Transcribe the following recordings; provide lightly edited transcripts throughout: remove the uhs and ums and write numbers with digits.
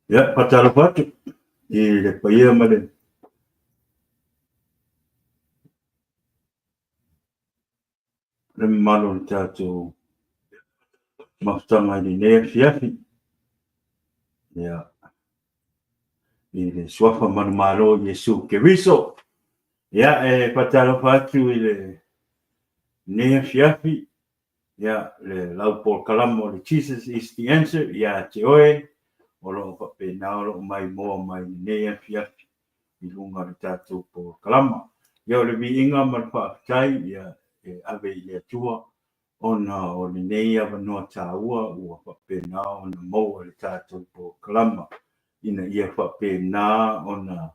Ia, faatalofa atu i le paia ma le le mamalu o le tatou mafutaga i lenei afiafi. Ia, i le suafa manumalo o Iesu Keriso. Ia, e faatalofa atu i lenei afiafi Ia, le lau polokalama o le Jesus is the answer ia te oe, o lo o faapena o lo o maimoa mai lenei afiafi i luga o le tatou polokalama. Ia, o le viiga ma le faafetai, ia, e ave i le Atua ona o lenei avanoa taua ua faapena ona maua i le tatou polokalama ina ia faapena ona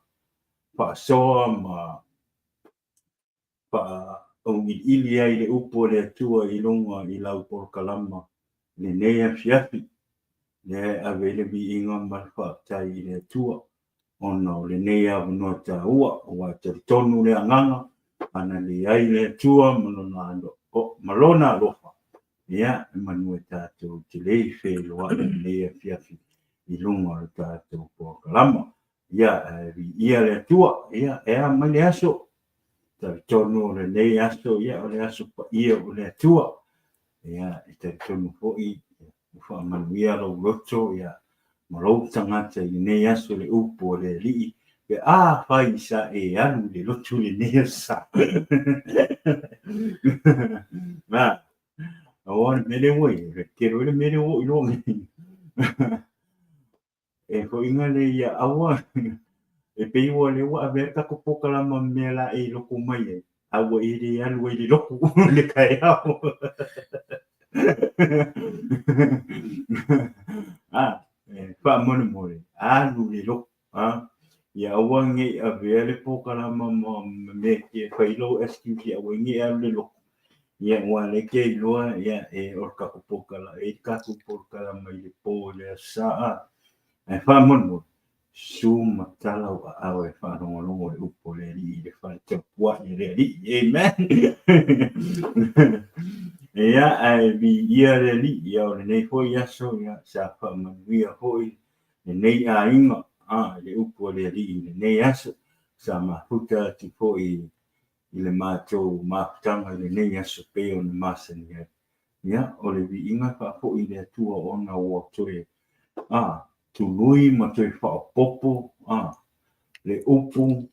faasoa ma faaauiliili ai le upu a le Atua i luga i lau polokalama i lenei afiafi, lea e ave ai le viiga ma le faafetai i le Atua ona o lenei avanoa taua, aua e talitonu le agaga, ana leai le Atua ma lona, ma lona alofa, ia, e manu e tatou te le feiloai i lenei afiafi i luga o le tatou polokalama. Ia, e viia le Atua, ia, e a mai le aso, Talitonu o lenei aso, ia, o le aso paia o le Atua. Ia, e talitonu foi ua faamanuia lou loto, ia, ma lou tagata i lenei aso le upu a le Alii, pe afai sa e alu i le lotu i lenei aso Sa. Na, aua o le mea lea ua i ai, e tele le mea lea ua ou iloa nei. E hoʻiga le ia aua e pei ua lea ua ave ai le tatou polokalama mea la e loko mai ai, a ua e le alu ai i le lotu i le taeao. A, e faamolemole, alu i le lotu, a, ia aua ne i avea le polokalama ma mea e fai lou excuse ia aua ne i alu i le lotu. Ia, aua o lea e te iloa, ia, e, o le tatou polokalama, e i ai le tatou polokalama i le po i le Aso Sa, a. Ae faamolemole, susu ma tala ou aao e faalogologo i le upu a le Alii i le fale tapuai a le Alii. Amen! Ia, ae viia le Alii, ia, o lenei foi aso, ia, sa faamanuia foi lenei aiga, a, i le upu a le Alii i lenei aso. Sa mafuta atu foi i le matou mafutaga i lenei aso pei ona masani ai. Ia, o le viiga e faafoi i le Atua ona ua toe, a, tului ma toe faaopoopo, a, le upu,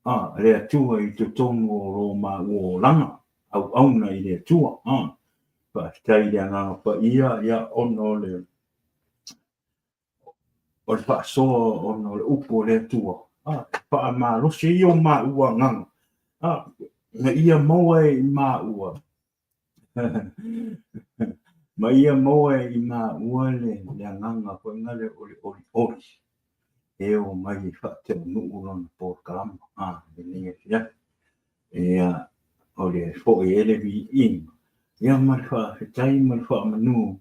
a, le Atua i totonu o lo maua olaga, auauna i le Atua, a. Faafetai i le Agaga Paia, ia, ona o le o le faasoa ona o le upu a le Atua, a, e faamalosi ai o maua agaga, a, ma ia maua e i maua, ma ia maua e i maua le, le agaga foi lea o le olioli, e o mai e faataunuu lona polokalama, a, lenei afiafi. Ia, o le foi ai le viiga, ia ma le faafetai ma le faamanu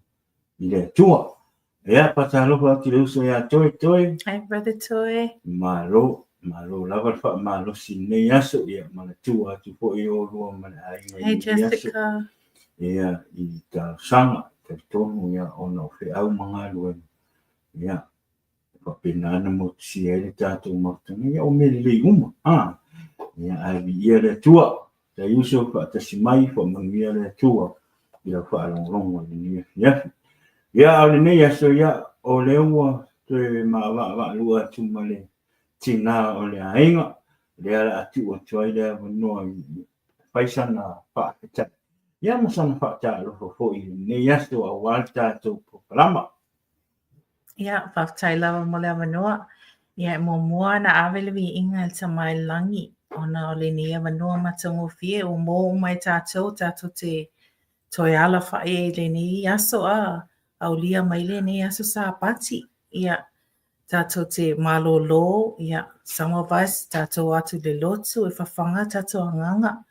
i le Atua. Ia, faatalofa atu i le uso ia Toe, Toe. Hi, brother Toe. Malo, malo lava le faamalosi i lenei aso, ia, manatua atu foi oulua ma le aiga i Hey, lenei aso. Jessica. Ia, i talosaga, talitonu, ia, ona o feau ma galuega, ia, faapena ona motusia ai le tatou mafutaga, ia, o mea lelei uma, a, ia, ae viia le Atua. Tai uso faatasi mai, faamanuia le Atua i lau faalogologo i lenei afiafi. Ia, a o lenei aso, ia, o lea ua toe maavaavaalua atu ma le tinā o le aiga, lea o le a tuu atu ai le avanoa i fai sana faafetai, ia ma sana faatalofa foi i lenei aso aua le tatou polokalama. Ia, faafetai lava mo le avanoa. Ia, e muamua ona ave le viiga i le Tama i le Lagi, ona o lenei avanoa matagofie ua maua uma e tatou, tatou te toe alafai ai i lenei aso a aulia mai lenei aso Sapati. Ia, tatou te malōlō, ia, some of us, tatou o atu i le lotu e fafaga tatou agaga.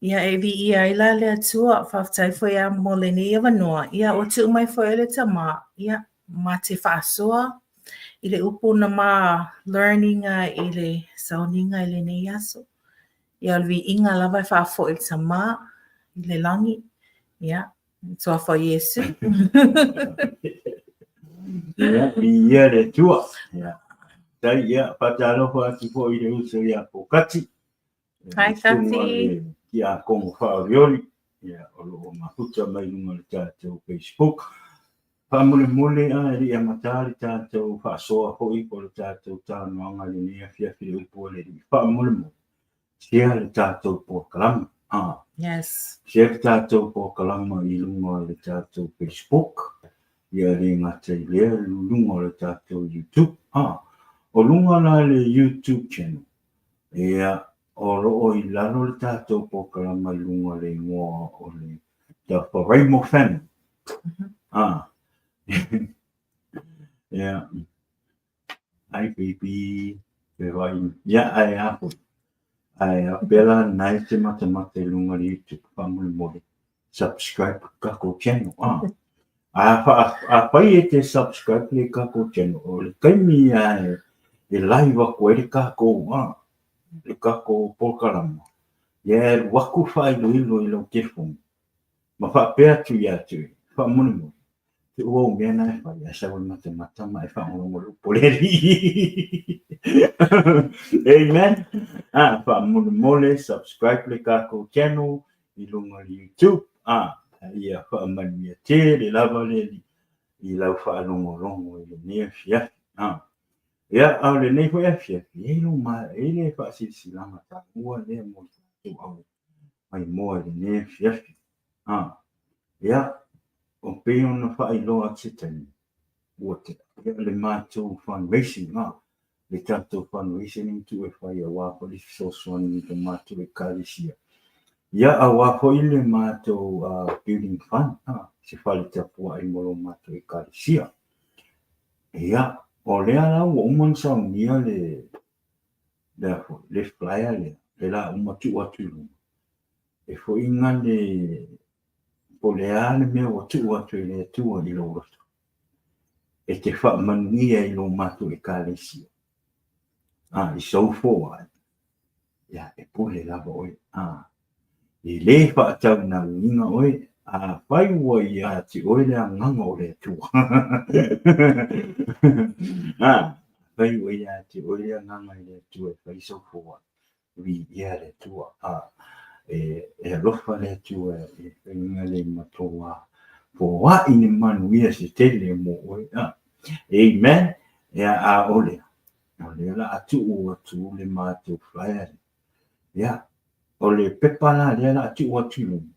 Ia, e viia ai la le Atua, faafetai foi a mo lenei avanoa. Ia, ua tuu mai foi e le Tama, ia, ma te faasoa i le upu na ma learning i le sauniga i lenei aso. Ia, o le viiga lava e faafoi i le Tama i le lagi, ia, i le Suafa o Iesu. Ia, viia le Atua. Ia. Tai, ia, faatalofa atu foi i le uso ia Pokati. Hi, Kati. Tiakono faaolioli, ia, o lo o mafuta mai luga o le tatou Facebook. Faamolemole a e le i amata le tatou faasoa foi po o le tatou talanoaga i lenei afiafi i le upu a le Alii. Faamolemole, share le tatou polokalama. Ah. Yes. Share le tatou polokalama i luga o le tatou Facebook, ia le gata i lea, luga o le tatou YouTube. Ah. O luga la le YouTube channel, ia, o lo o i lalo le tatou polokalama i luga o le igoa o le The Faraimo Family. Ah. Yeah. Hi baby. Pe vai. Ia, ai a foi. Ai a pela nai te matamata i luga o le YouTube faamolemole. Subscribe kako channel. Ah. A fa a fai e te subscribe le kako channel. O le taimi ia e e live aku ai le kako ah le kako polokalama. Ia e alu aku faailoilo i lau telefoni. Ma faapea atu ia te oe, faamolemole, tuua ou mea na e fai, ae sau e matamata ma e faalogologo i le upu a le Alii. Amen. Ah, faamolemole, subscribe le tatou channel i luga o le YouTube. Ah, ia faamanuia tele lava le Alii i lau faalogologo i lenei afiafi. Ah, ia, a o lenei foi afiafi, e i ai lou ma, e i ai le faasilasilaga taua lea mo le tatou au maimoa i lenei afiafi. A, ia, o pei ona faailoa atu se taimi, ua tea le matou fundraising, a, le tatou fundraising lea na tuu e fai aua foi le fesoasoani i le matou ekalesia. Ia, aua foi le matou building fund, a, se fale tapuai mo lo matou ekalesia. Ia, o lea la ua uma ona saunia le, lea foi, le flyer lea, le la uma tuu atu i luga, e foiga le, po o le a le mea ua tuu atu e le Atua i lou loto, e te faamanuia i lo matou ekalesia, a, i sou foai, ia, e pule lava oe, a, E lē faataunauina oe, afai ua ia te oe le agaga o le Atua. Afai ua ia te oe le agaga i le Atua e fai sau foai, viia le Atua. E alofa le Atua e faiga le matoa foai ni manuia se tele mo oe. Amen. Ia, a o lea, o lea o le a tuu atu le matou flyer. Ia, o le pepa la lea o le a tuu atu i luga,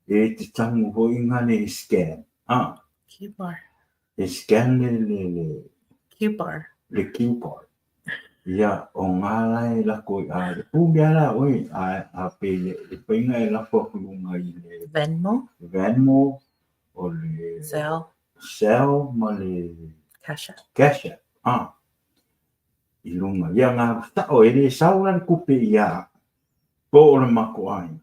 e te tagu foi nga le scan. Ah. QR. E scan le le le QR. Le QR. Ia, o ngā la e lako i a le pū mea la oe, a, a pe le, le painga e lako aku lunga i le Venmo. Venmo, o le Zelle. Zelle ma le Cash App. Cash App. Ah. I luga. Ia ngā sao, e le sao la le kupe i a po o le mako aiga.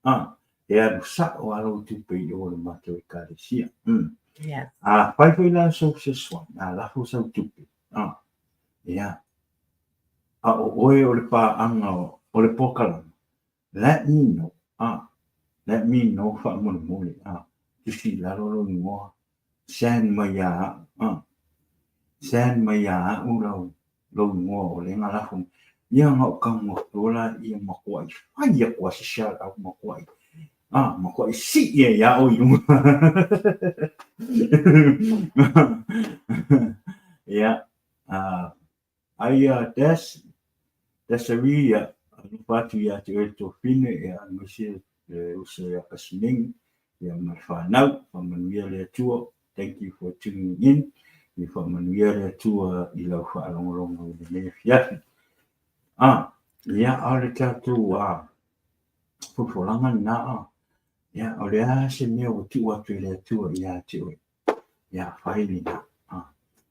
A, e alu sao a lou tupe i o le matou ekalesia. Mm. Yes. A fai foi la sou fesoasoani, a lafo sau tupe. A, ia, a o oe o le paaga o le polokalama, let me know, a, let me know faamolemole, a, tusi i lalo lou igoa, send mai ia au, a, send mai ia au lau, lou igoa o lea na lafo mai. Ia na ou tago atu la ia matuai fai atu a se shout out matuai, a, matuai sii ai ia oe i luga. Ia, a, Aia Des, Desiree, ia, alofa atu ia te oe le tuafine, ia, aemaise le uso ia Kasineni, ia ma le whanau, whamanuia le Atua, thank you for tuning in, ia whamanuia le Atua i lau whaalongolongo i lenei afiafi. Ah, ia, a o le tatou a, folafolaga lena a, ia, o le a se mea ua tuu atu e le Atua ia te oe. Ia fai lena, a,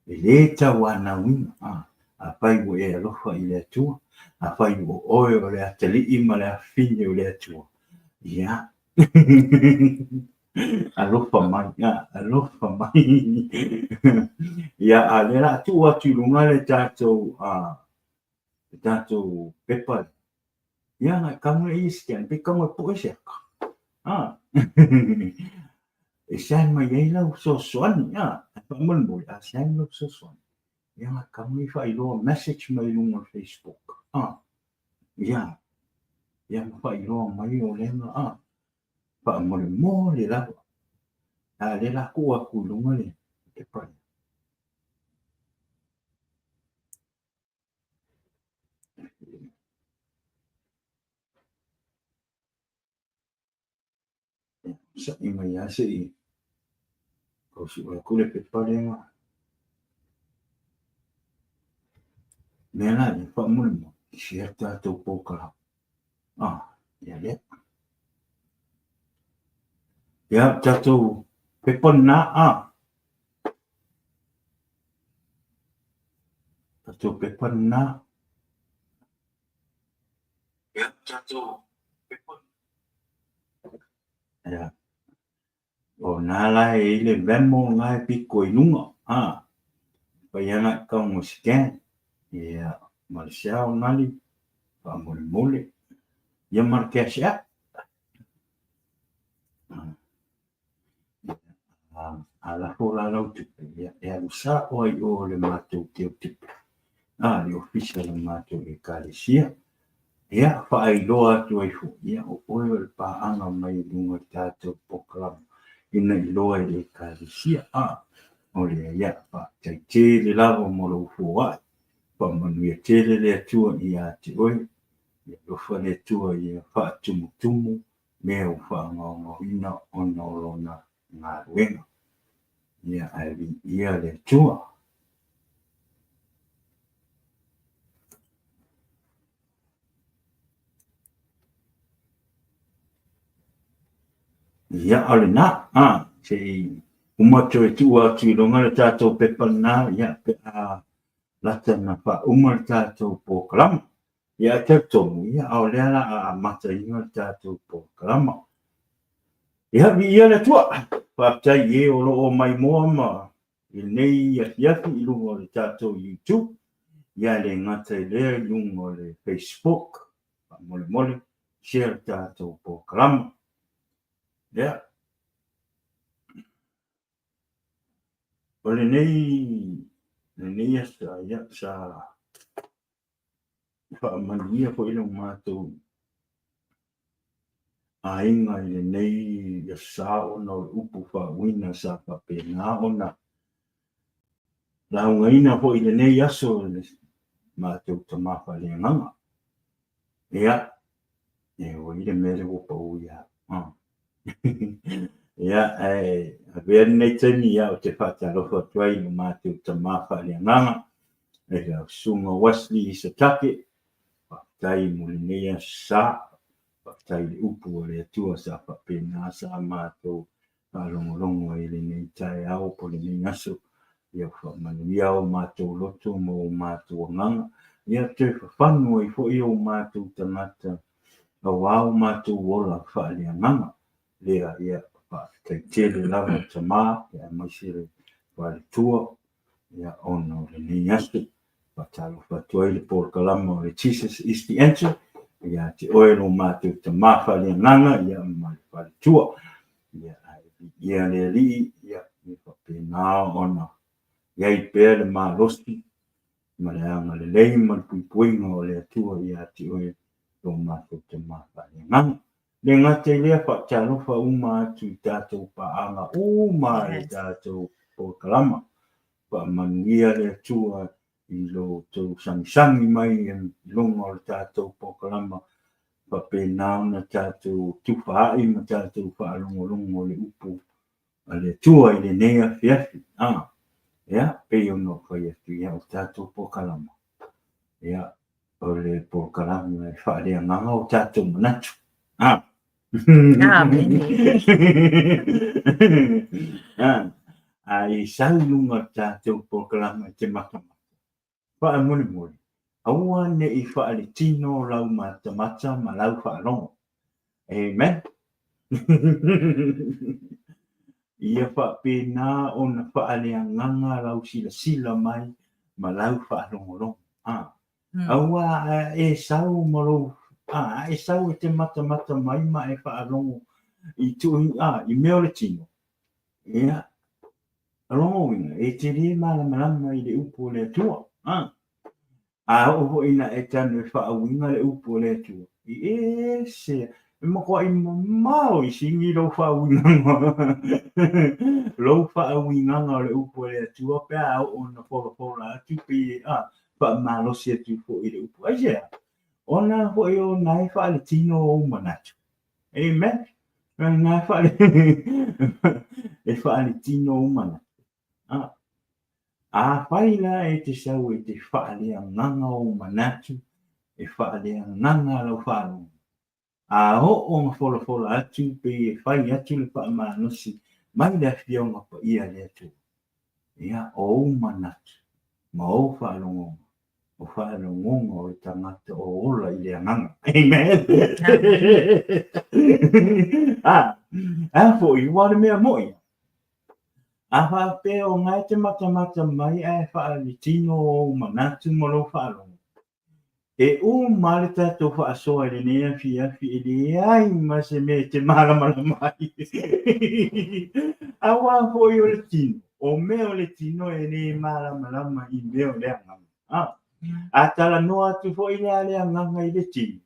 e lē tauanauina, a, afai ua e alofa i le Atua, afai ua oe o le atalii ma le afafine o le Atua, ia, alofa mai, a, alofa mai. Ia, a o lea o le a tuu atu i luga le tatou, a, le tatou pepa lea. Ia, ngai kaunga i scan, pe kaunga poe se aka. Ah. E send mai ai lau fesoasoani, a, ae faamolemole, a send lau fesoasoani, ia na kau i faailoa message mai i luga o le Facebook, a, ia, ia ma faailoa mai o lea na, a, faamolemole lava. A lea la tuu atu i luga le pepa lea. Sa'i mai lava se i tau sue atu le pepa lea. Mea la ia, faamolemole, share tatou polokalame. Ah, ia lea. Ia, tatou pepa lena, ah. Tatou pepa lena. Ia, tatou pepa. Ia. O nā la e i le Venmo ngā e piko i lunga. Ha. Pai ana i kaunga scan. Ia, ma le Zelle ngali, faamolemole. Ia ma le Cash App. A lafo la lau tupe, ia, e alu sa'o ai i o le matou keu tupe, a, le ofisa o le matou Ekalesia. Ia, faailoa atu ai foi, ia, o oe o le paaga mai i luga o le tatou polokalama ina iloa e le Ekalesia. A, o lea, ia, faafetai tele lava mo lou foai. Faamanuia tele le Atua ia te oe. Ia alofa le Atua ia faatumutumu mea ua faagaogaoina ona o lona galuega. Ia, ae viia le Atua. Ia, o lena, a, se i uma toe tuu atu i luga le tatou pepa lena, ia, pe a lata na faauma le tatou polokalama. Ia, e talitonu, ia, a o lea la a amataina le tatou polokalama. Ia, viia le Atua. Faafetai i e o lo o maimoa ma i lenei afiafi i luga o le tatou YouTube, ia e le gata i lea i luga o le Facebook. Faamolemole, share le tatou polokalama. Ia, o lenei, lenei aso, ia, sa faamanuia foi lo matou aiga i lenei aso ona o le upu faauuina sa faapena ona laugaina foi i lenei aso e le matou tama faaleagaga. Ia, e ua i le mea lea ua pau ia. Ia, ae avea lenei taimi ia ou te faatalofa atu ai i lo matou tama faaleagaga, e lau Susuga Wesley Hisatake, faafetai mo lenei aso sa, faafetai i le upu a le Atua sa faapena sa matou faalogologo ai i lenei taeao po o lenei aso. Ia faamanuia o matou loto ma o matou agaga, ia toe fafanu ai foi o matou tagata aua o matou ola faaleagaga. Lea, ia, faafetai tele lava tama, aemaise le faletua, ia, ona o lenei aso. Faatalofa atu ai le polokalama o le Jesus is the Answer ia te oe lo matou tama faaleagaga, ia, ma le faletua. Ia, ae viia le Alii, ia, ia faapena ona i ai pea le malosi ma le agalelei ma le puipuiga o le Atua ia te oe lo matou tama faaleagaga. Le gata i lea, faatalofa uma atu i tatou paaga uma i le tatou polokalama. Faamanuia le Atua i lo outou sagisagi mai i luga o le tatou polokalama, faapena ona tatou tufa ai ma tatou faalogologo i le upu a le Atua i lenei afiafi. A, ia, pei ona ou fai atu, ia, o le tatou polokalama, ia, o le polokalame e faaleagaga o tatou manatu. A. Amene. A, a i sau i luga o le tatou polokalame e te matamata, faamolemole, aua ne i faaletino lau matamata ma lau faalogo. Amen. Ia faapena ona faaleagaga lau silasila mai ma lau faalogologo. A. Aua a e sau ma lou, a, a e sau e te matamata mai ma e faalogo i tuu, a, i mea o le tino. Ia, o lona uiga, e te lē malamalama i le upu o le Atua. A, a oo foi ina e tanu e faauiga le upu o le Atua, e ese, e matuai mamao i sini lou faauigaga, lou faauigaga o le upu a le Atua pe a oo ina folafola atu pe a faamalosi atu foi i le upu. Aisea? Ona foi o na e faaletino ou manatu. Amen. Na e faale e faaletino ou manatu. A, afai la e te sau e te faaleagaga ou manatu, e faaleagaga lau faalogo, a oo na folafola atu pei e fai atu le faamalosi mai le Afioga Paia a le Atua, ia, o ou manatu ma ou faalogoga, o faalogoga o le tagata o ola i le agaga. Amen. A, a foi, ua le mea moi. A faapea o na e te matamata mai ae faaletino ou manatu ma lou faalogo, E uma le tatou faasoa i lenei afiafi e leai ma se mea e te malamalama ai. Aua foi o le tino, o mea o le tino e le malamalama i mea o le agaga. A, a talanoa atu foi la le agaga i le tino,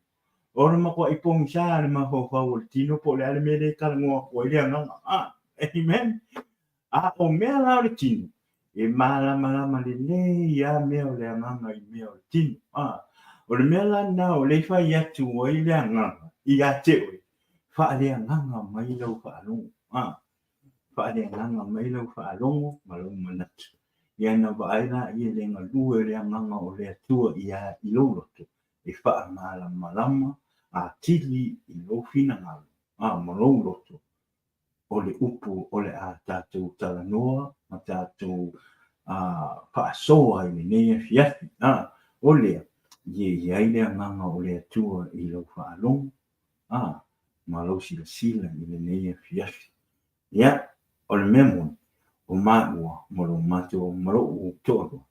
o le matuai pogisa le mafaufau o le tino po o le a le mea lea e talanoa atu ai le agaga. A, amen. A o mea la o le tino, e malamalama lelei lava mea o le agaga i mea o le tino. A, o le mea la lena o lea e fai atu ai le agaga ia te oe, faaleagaga mai lau faalogo. A, faaleagaga mai lau faalogo ma lou manatu. Ia ona vaai laia i le galue o le agaga o le Atua ia i lou loto, e faamalamalama atili i lou finagalo, a, ma lou loto, o le upu o le a tatou talanoa ma tatou faasoa i lenei afiafi. A, o lea, ia i ai le agaga o le Atua i lau faalogo, a, ma lou silasila i lenei afiafi. Ia, o le mea moni, o maua ma lo matou, ma lou toalua,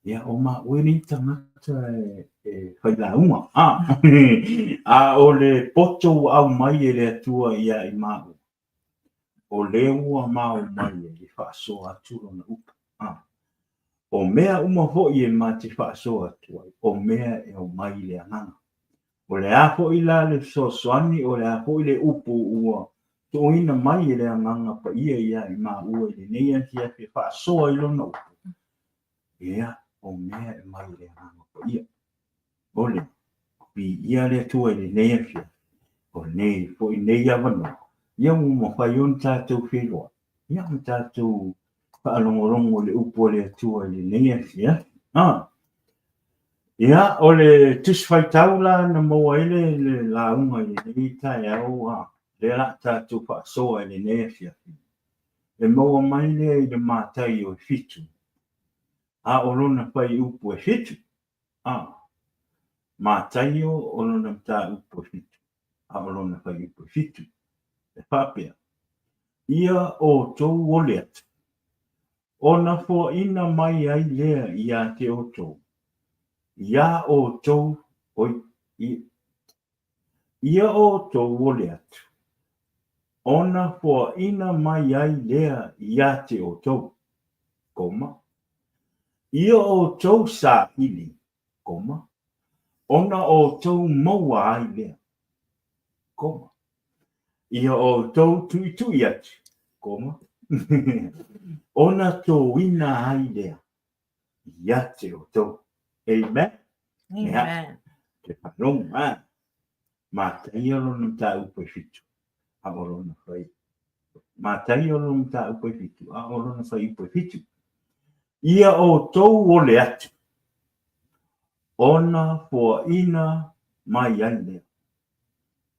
ia, o maua e le tagata e failauga, a, a o le poto ua aumai e le Atua ia i maua, o lea ua mao mai e faasoa atu lona upu, a. O mea uma foi e ma te faasoa atu ai, o mea e omai i le agaga. O le a foi la le fesoasoani, o le a foi le upu ua tuuina mai e le Agaga Paia ia i maua i lenei afiafi e faasoa i lona upu, ia, o mea e mai i le Agaga Paia. O le viia le Atua i lenei afiafi, o nei foi nei avanoa, ia ua mafai ona tatou feiloai, ia ma tatou faalogologo i le upu a le Atua i lenei afiafi. Ah, ia, o le Tusi Faitau la na maua ai le, le lauga i lenei taeao, a, lea la tatou faasoa i lenei afiafi. E maua mai lea i le Mataio e 7, a o lona fuaiupu e 7. A, Mataio o lona mataupu e 7, a o lona fuaiupu e 7, e faapea, Ia outou ole atu, ona foaina mai ai lea ia te outou, iā outou, oi, i, ia outou ole atu, ona foaina mai ai lea ia te outou, koma, ia outou saili, koma, ona outou maua ai lea, koma. Ia outou tuitui atu, koma, ona tōina ai lea ia te outou. Amen. Amen. Ia, te whanonga, a. Mataia lona mataupu e 7, a o lona whai. Mataia lona mataupu e 7, a o lona fuaiupu e 7. Ia outou ole atu, ona foaina mai ai lea.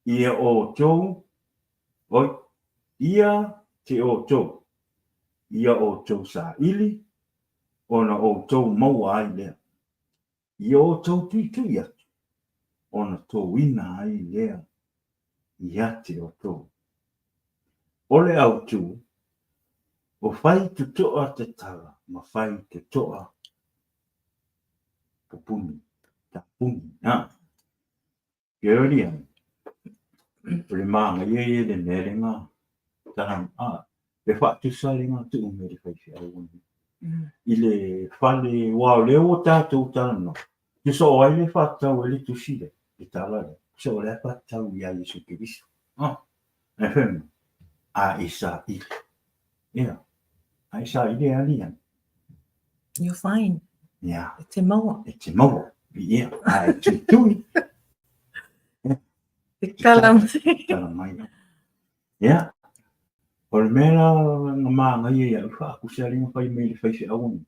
Ia outou, oi, ia te outou, ia outou saili, ona outou maua ai lea. Ia outou tuitui atu, ona tōina ai lea ia te outou. O le autu, o fai totoa tatala ma fai totoa pupuni, tapuni, a. Keolia, o le māngaia ia le mea lenga, tala, a, Le faatusa le gatuʻu me le faifeau i le fale aua o lea ua tatou talanoa, tusa o ai le faatatau ai le tusi lea, le tala lea, tusa o lea faatatau ia Iesu Keriso. Ah, e fai mai, a e saili. Ia, a e saili e ali ana. You'll find. Ia. E te maua. E te maua. Ia, a e tuitui. E tala mai. Tala mai. Ia, o le mea la na manaia iaʻu faakusa lea na fai mai i le faifeau nei,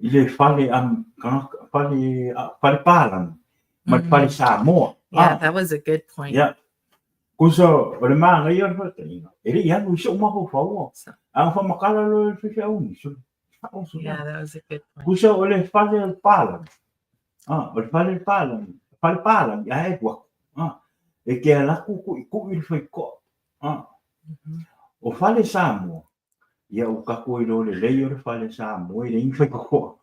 i le fale tagata, fale, fale palagi ma le fale Samoa. Yeah, that was a good point. Yeah. Kusa, o le manaia o le faataitaiga, e le i alu i soʻu mafaufau, a na faamatala loa e le faifeau nei, sole, sao, sole. Yeah, that was a good point. Kusa, o le fale o le palagi, ah, o le fale o le palagi, fale palagi, ae alu aku, ah, e te ala atu kuʻikuʻi le faitoa, ah. O fale Samoa, ia ua tatou iloa lelei o le fale Samoa e leai ni faitotoa.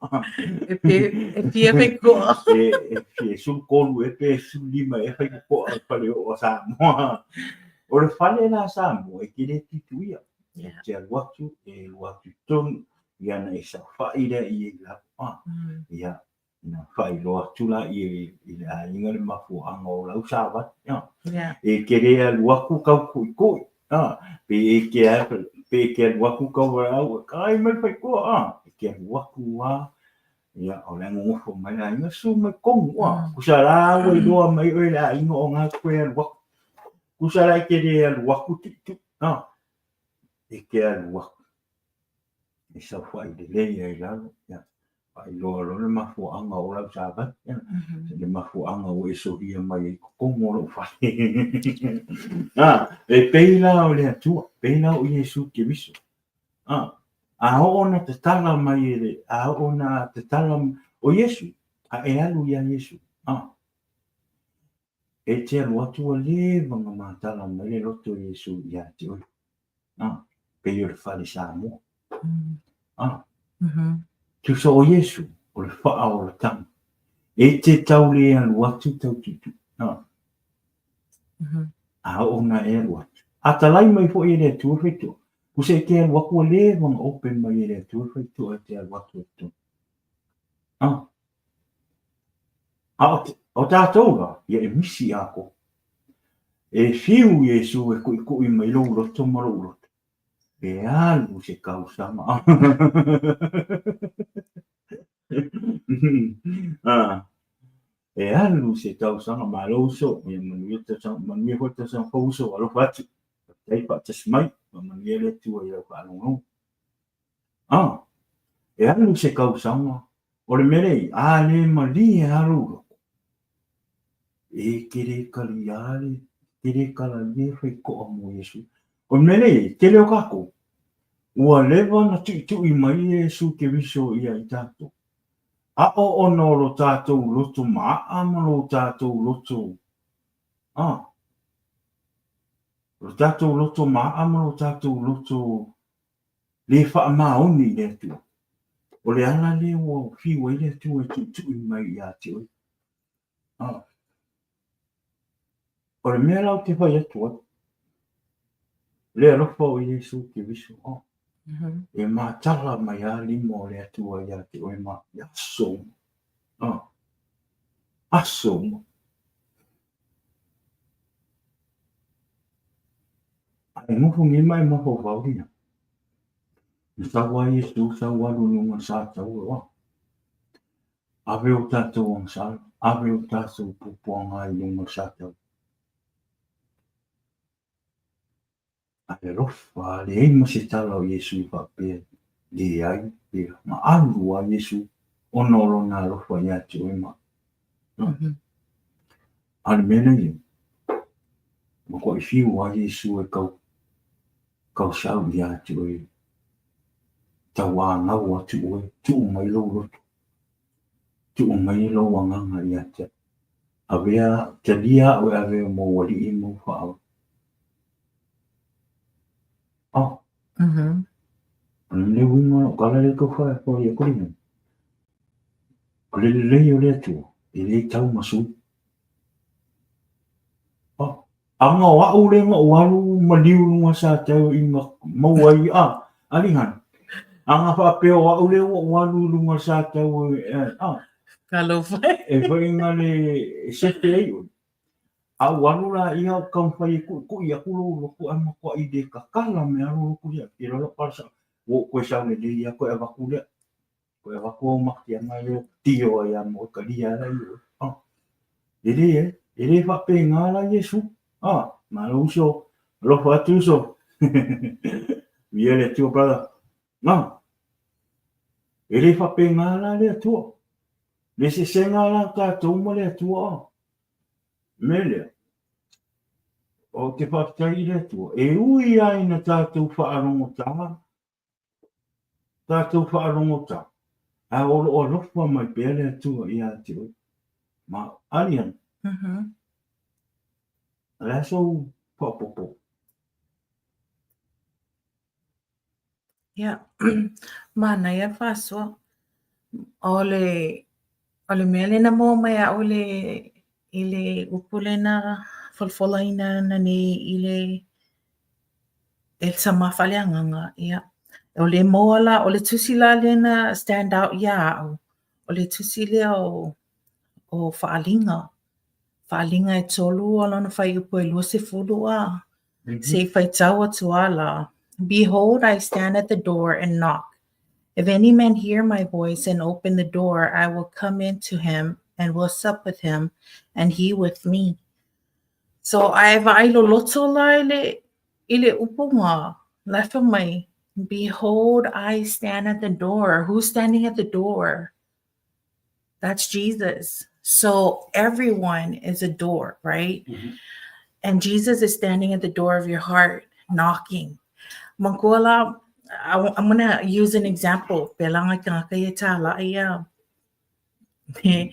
E e fia faitotoa. E 13 e pe 15 e faitotoa o le fale oo a Samoa. O le fale la Samoa e te le tuituia. E te alu atu, e alu atu i totonu, ia ona e saofai lea i i lalo. Ah, ia, ona faailoa atu la i i le aiga le mafuaaga o lau savali. Ah, e te le alu atu kau kuʻikuʻi. Ah, pe e te pe e te alu atu kau valaau, e kai mai le faitoa. Ah, e te alu atu a ia, o le nonofo mai le aiga, susu mai totonu. Ah, kusa la ua iloa mai oe le aiga o na koe alu atu. Kusa la e te le alu atu tuʻituʻi. Ah, e te alu atu. E saofai lelei ai i lalo, ia, faailoa loa le mafuaaga o lau savali, ia, le mafuaaga ua e solia mai ai i totonu o lou fale. A, e pei la o le Atua, pei la o Iesu Keriso. A, a oo na tatala mai e le, a oo na tatala o Iesu, a e alu iā Iesu. A, e te alu atu ua leva na matala mai le loto o Iesu iā te oe. A, pei o le fale Samoa. A, tusa o Iesu, o le faaolataga. E te tau le alu atu tau tuutuu. A, a oo na e alu atu. A talai mai foi e le Atua faitoa. Tusa e te alu atu ua leva na ope mai e le Atua faitoa e te alu atu e totonu. A, A o tatou la, ia e misi atoa. E fiu Iesu e kuʻikuʻi mai lou loto ma loʻu loto. E alu se tausaga. E alu se tausaga, malo uso, ia manuia le tausaga, manuia foi le tausaga fou uso, alofa atu. Faafetai faatasi mai, faamanuia le Atua i lau faalogologo. E alu se tausaga, o le mea lea, a le malie lava lou loto, e te le talia le, te le talalia le faitoa mo Iesu. O le mea lea, tele o tatou, ua leva ona tuitui mai Iesu Keriso ia i tatou. A o ona o lo tatou loto maaa ma lo tatou loto, a, lo tatou loto maaa ma lo tatou loto le faamaoni i le Atua. O le ala lea ua fiu ai le Atua e tuitui mai ia te oe. Ah. O le mea la ou te fai atu ai, le alofa o Iesu Keriso, oh. E matala mai a lima o le Atua ia te oe ma i aso uma. Ah. Aso uma. A e nofo nei ma e mafaufau ia. Na sau a Iesu, sau alu i luga o le sa taua, oa. Ave o tatou agasala, ave o tatou puapuaga i luga o le sa taua. A e alofa, leai ma se tala o Iesu i faapea, leai, pea. Na alu a Iesu ona o lona alofa ia te oe ma A o le mea lea ia, matuai fiu lava Iesu e tau kausau ia te oe, tauanau atu oe, tuu mai lou loto, tuu mai lou agaga ia te au. Avea, talia au e avea mou alii ma ou faaola. Oh. O le uiga o lau tala lea e tau fai atu nei. O le lelei o le Atua, e le tau ma sui. Oh. Aga o a'u lea na ou alu maliu i luga o Sataua ina maua ai a, Alihana. Aga faapea o a'u lea ua ou alu i luga o Sataua a. Talofa e. E fai na le sefe ai oe. A ua alu laia o taumafai e tuitui atu lou loto ae matuai le tatala mai lava lou loto ia te iloa lau pala sao. Ua ou toe sau lelei lava toe avatu lea. Toe avatu au matiaga ia tio ai lava ma oe talia ai laia oe. Ah, e leai, e le faapena la Iesu. Ah, malo uso, alofa atu uso. Viia le Atua brother. Ah, e le faapena la le Atua. Le eseesega la o tatou ma le Atua. Ah. Mea lea, ou te faafetai i le Atua, e ui lava ina tatou faalogotā, tatou faalogotā, ae o lo o alofa mai pea le Atua ia te oe. Ma Ariana, o le a sou faaopoopo? Ia, manaia le faasoa. O le, o le mea lea na maua mai ia au i le, i le upu lea na folafolaina ananei i le, e le Sama Faaleagaga, ia, o lea maua la, o le tusi la lea na stand out ia au, o le tusi lea o, o Faaaliga. Faaaliga e tolu o lona fuaiupu e 20 a. Se i faitau atu a la. Behold, I stand at the door and knock. If any man hear my voice and open the door, I will come in to him and will sup with him, and he with me. So, a e vaai loloto la i le, i le upu nga, la e fai mai, Behold, I stand at the door. Who's standing at the door? That's Jesus. So everyone is a door, right? And Jesus is standing at the door of your heart, knocking. Manatua la, I'm going to use an example. Pela ngai tagata ia tālaʻi ia. Le,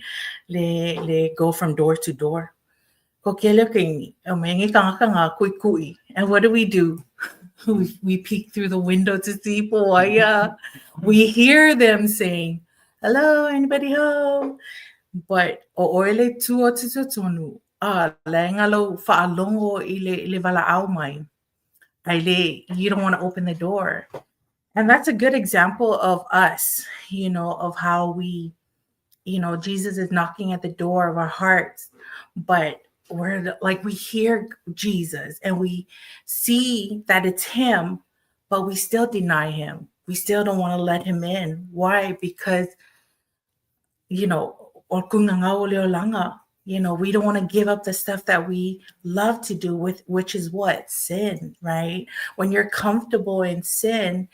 le, le go from door to door. Ko kele o kaimi, o me ngi tagata ngā kuʻikuʻi. And what do we do? We peek through the window to see po ai ia. We hear them saying, hello, anybody home? But o oe le tū atu totonu, a leaga lou faalogo i le, i le valaau mai. Ai le, you don't want to open the door. And that's a good example of us, of how we, Jesus is knocking at the door of our hearts, but we're like, we hear Jesus and we see that it's him, but we still deny him. We still don't want to let him in. Why? Because, o kunganga o le olaga, we don't want to give up the stuff that we love to do with, which is what? Sin, right? When you're comfortable in sin,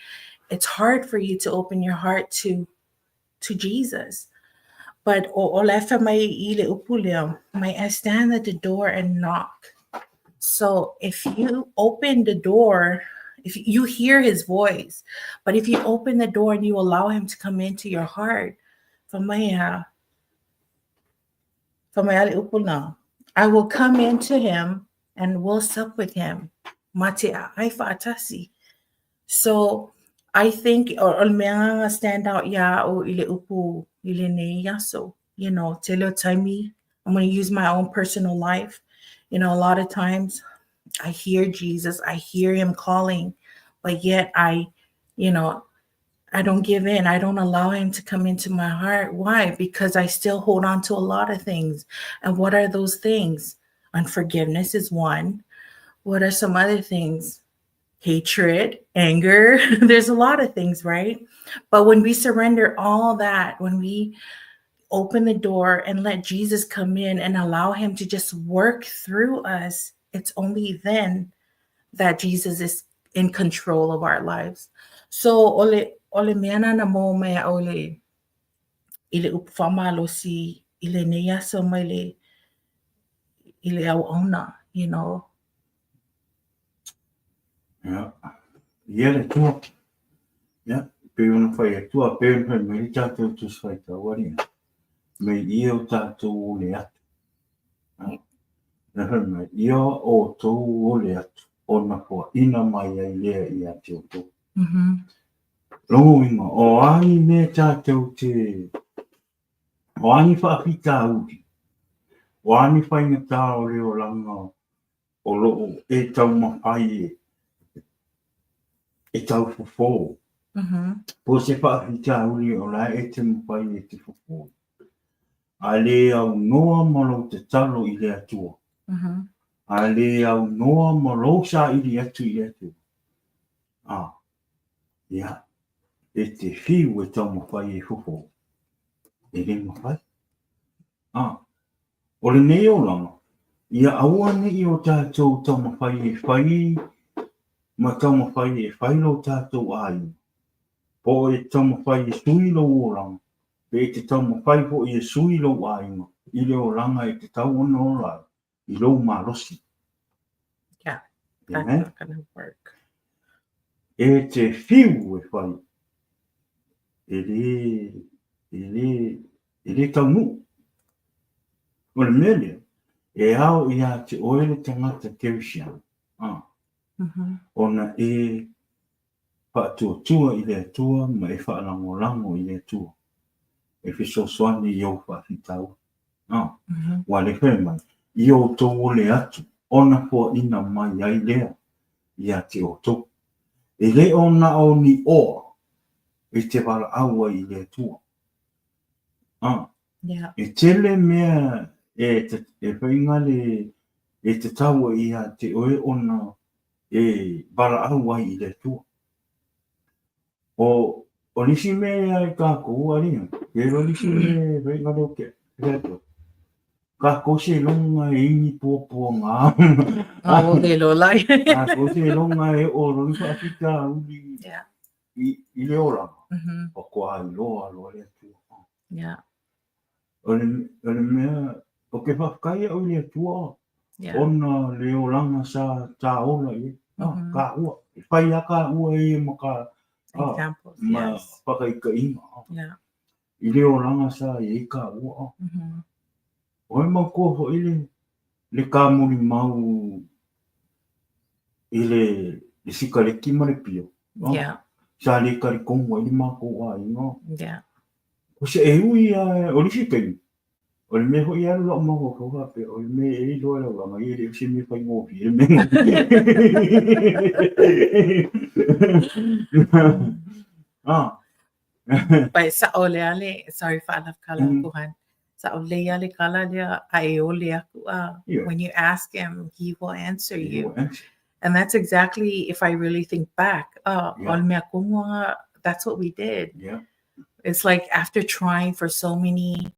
it's hard for you to open your heart to Jesus. But o o le fai mai i le upu lea, mai I stand at the door and knock. So if you open the door, if you hear his voice, but if you open the door and you allow him to come into your heart, fai mai a, fai mai a le upu na, I will come into him and will sup with him. Ma te ai faatasi. So I think o o le mea nga stand out ia au i le upu i lenei aso. Tele o taimi, I'm going to use my own personal life. A lot of times I hear Jesus, I hear him calling, but yet I don't give in. I don't allow him to come into my heart. Why? Because I still hold on to a lot of things. And what are those things? Unforgiveness is one. What are some other things? Hatred, anger. There's a lot of things, right? But when we surrender all that, when we open the door and let Jesus come in and allow him to just work through us, it's only then that Jesus is in control of our lives. So o le, o le mea na na maua mai au le, i le upu faamalosi i lenei aso mai le, i le auauna. Ia, ia le Atua. Ia, pei ona fai atu, pei ona fai mai le tatou Tusi Faitau alii. Mei ia o tatou ole atu. Ia, na fai mai, ia o tou ole atu, ona foaina mai ai lea ia te outou. Lona uiga, o a ni mea tatou te, o a ni faafitauli, o a ni faigata o le olaga. o lo o e taumafai e e tau fofo. Po o se faafitauli o la e te mafai e te fofo. A le aunoa ma lou tatalo i le Atua. A le aunoa ma lou saili atu i le Atua. A, ia, e te fiu e taumafai e fofo. E le mafai. A, o lenei olaga, ia aua ne i o tatou taumafai e fai ma taumafai e fai lo tatou aiga, po o e taumafai e sui lou olaga, pe e te taumafai foi e sui lou aiga i le olaga e tatau ona ola ai i lou malosi. Yeah, that's not gonna work. E te whiu e whai, e le, e le, e le taunuu. O le mea lea, e ao iā te oe le tagata Kerisiano, ā, ona e faatuatua i le Atua ma e faalagolago i le Atua, e fesoasoani i ou faafitauli. Ā, ua le fai mai, i outou ole atu, ona foaina mai ai lea iā te outou. E le o na o ni oa e te valaau ai i le Atua. Ā, e tele mea e, e whainga le, e tatau ai iā te oe ona e valaau ai i le Atua. O, o nisi mea ia i kākou a ringa, ke ro nisi mea e whainga leo ke, ke Atua. Kākou se longa e ini puapua ngā. Ngā o le lo lai. Kākou se longa e o roni whaafita uli i, i le oranga. O koa i loa loa le Atua. O le, o le mea, o ke whawhkai au i le Atua, ona le olaga sa tā ola i ai. Ah, ka ua. E whai a ka ua e ia ma ka, ah, Examples, ma yes. whakaikainga. Ah. I le olaga sa i ai ka ua. Ah. O e mau koa hoʻi le, le kāmuli mau i le, le sikaleki ma le pio. Ah. Sa le kalikomu ai le mākou ʻāina. O se e ui a o nisi taimi, o le mea hoʻi e alu loʻu mafaufau faapea, o le mea e iloa e lau aga ia e le o se mea faigofie le mea Ah. But sa'o le ale, sorry fa'alafakala aku han. Sa'o lei ale kala lea a e ole aku a. When you ask him, he will answer He you. will answer. And that's exactly, if I really think back, oh, o le mea kumu anga, that's what we did. It's like after trying for so many,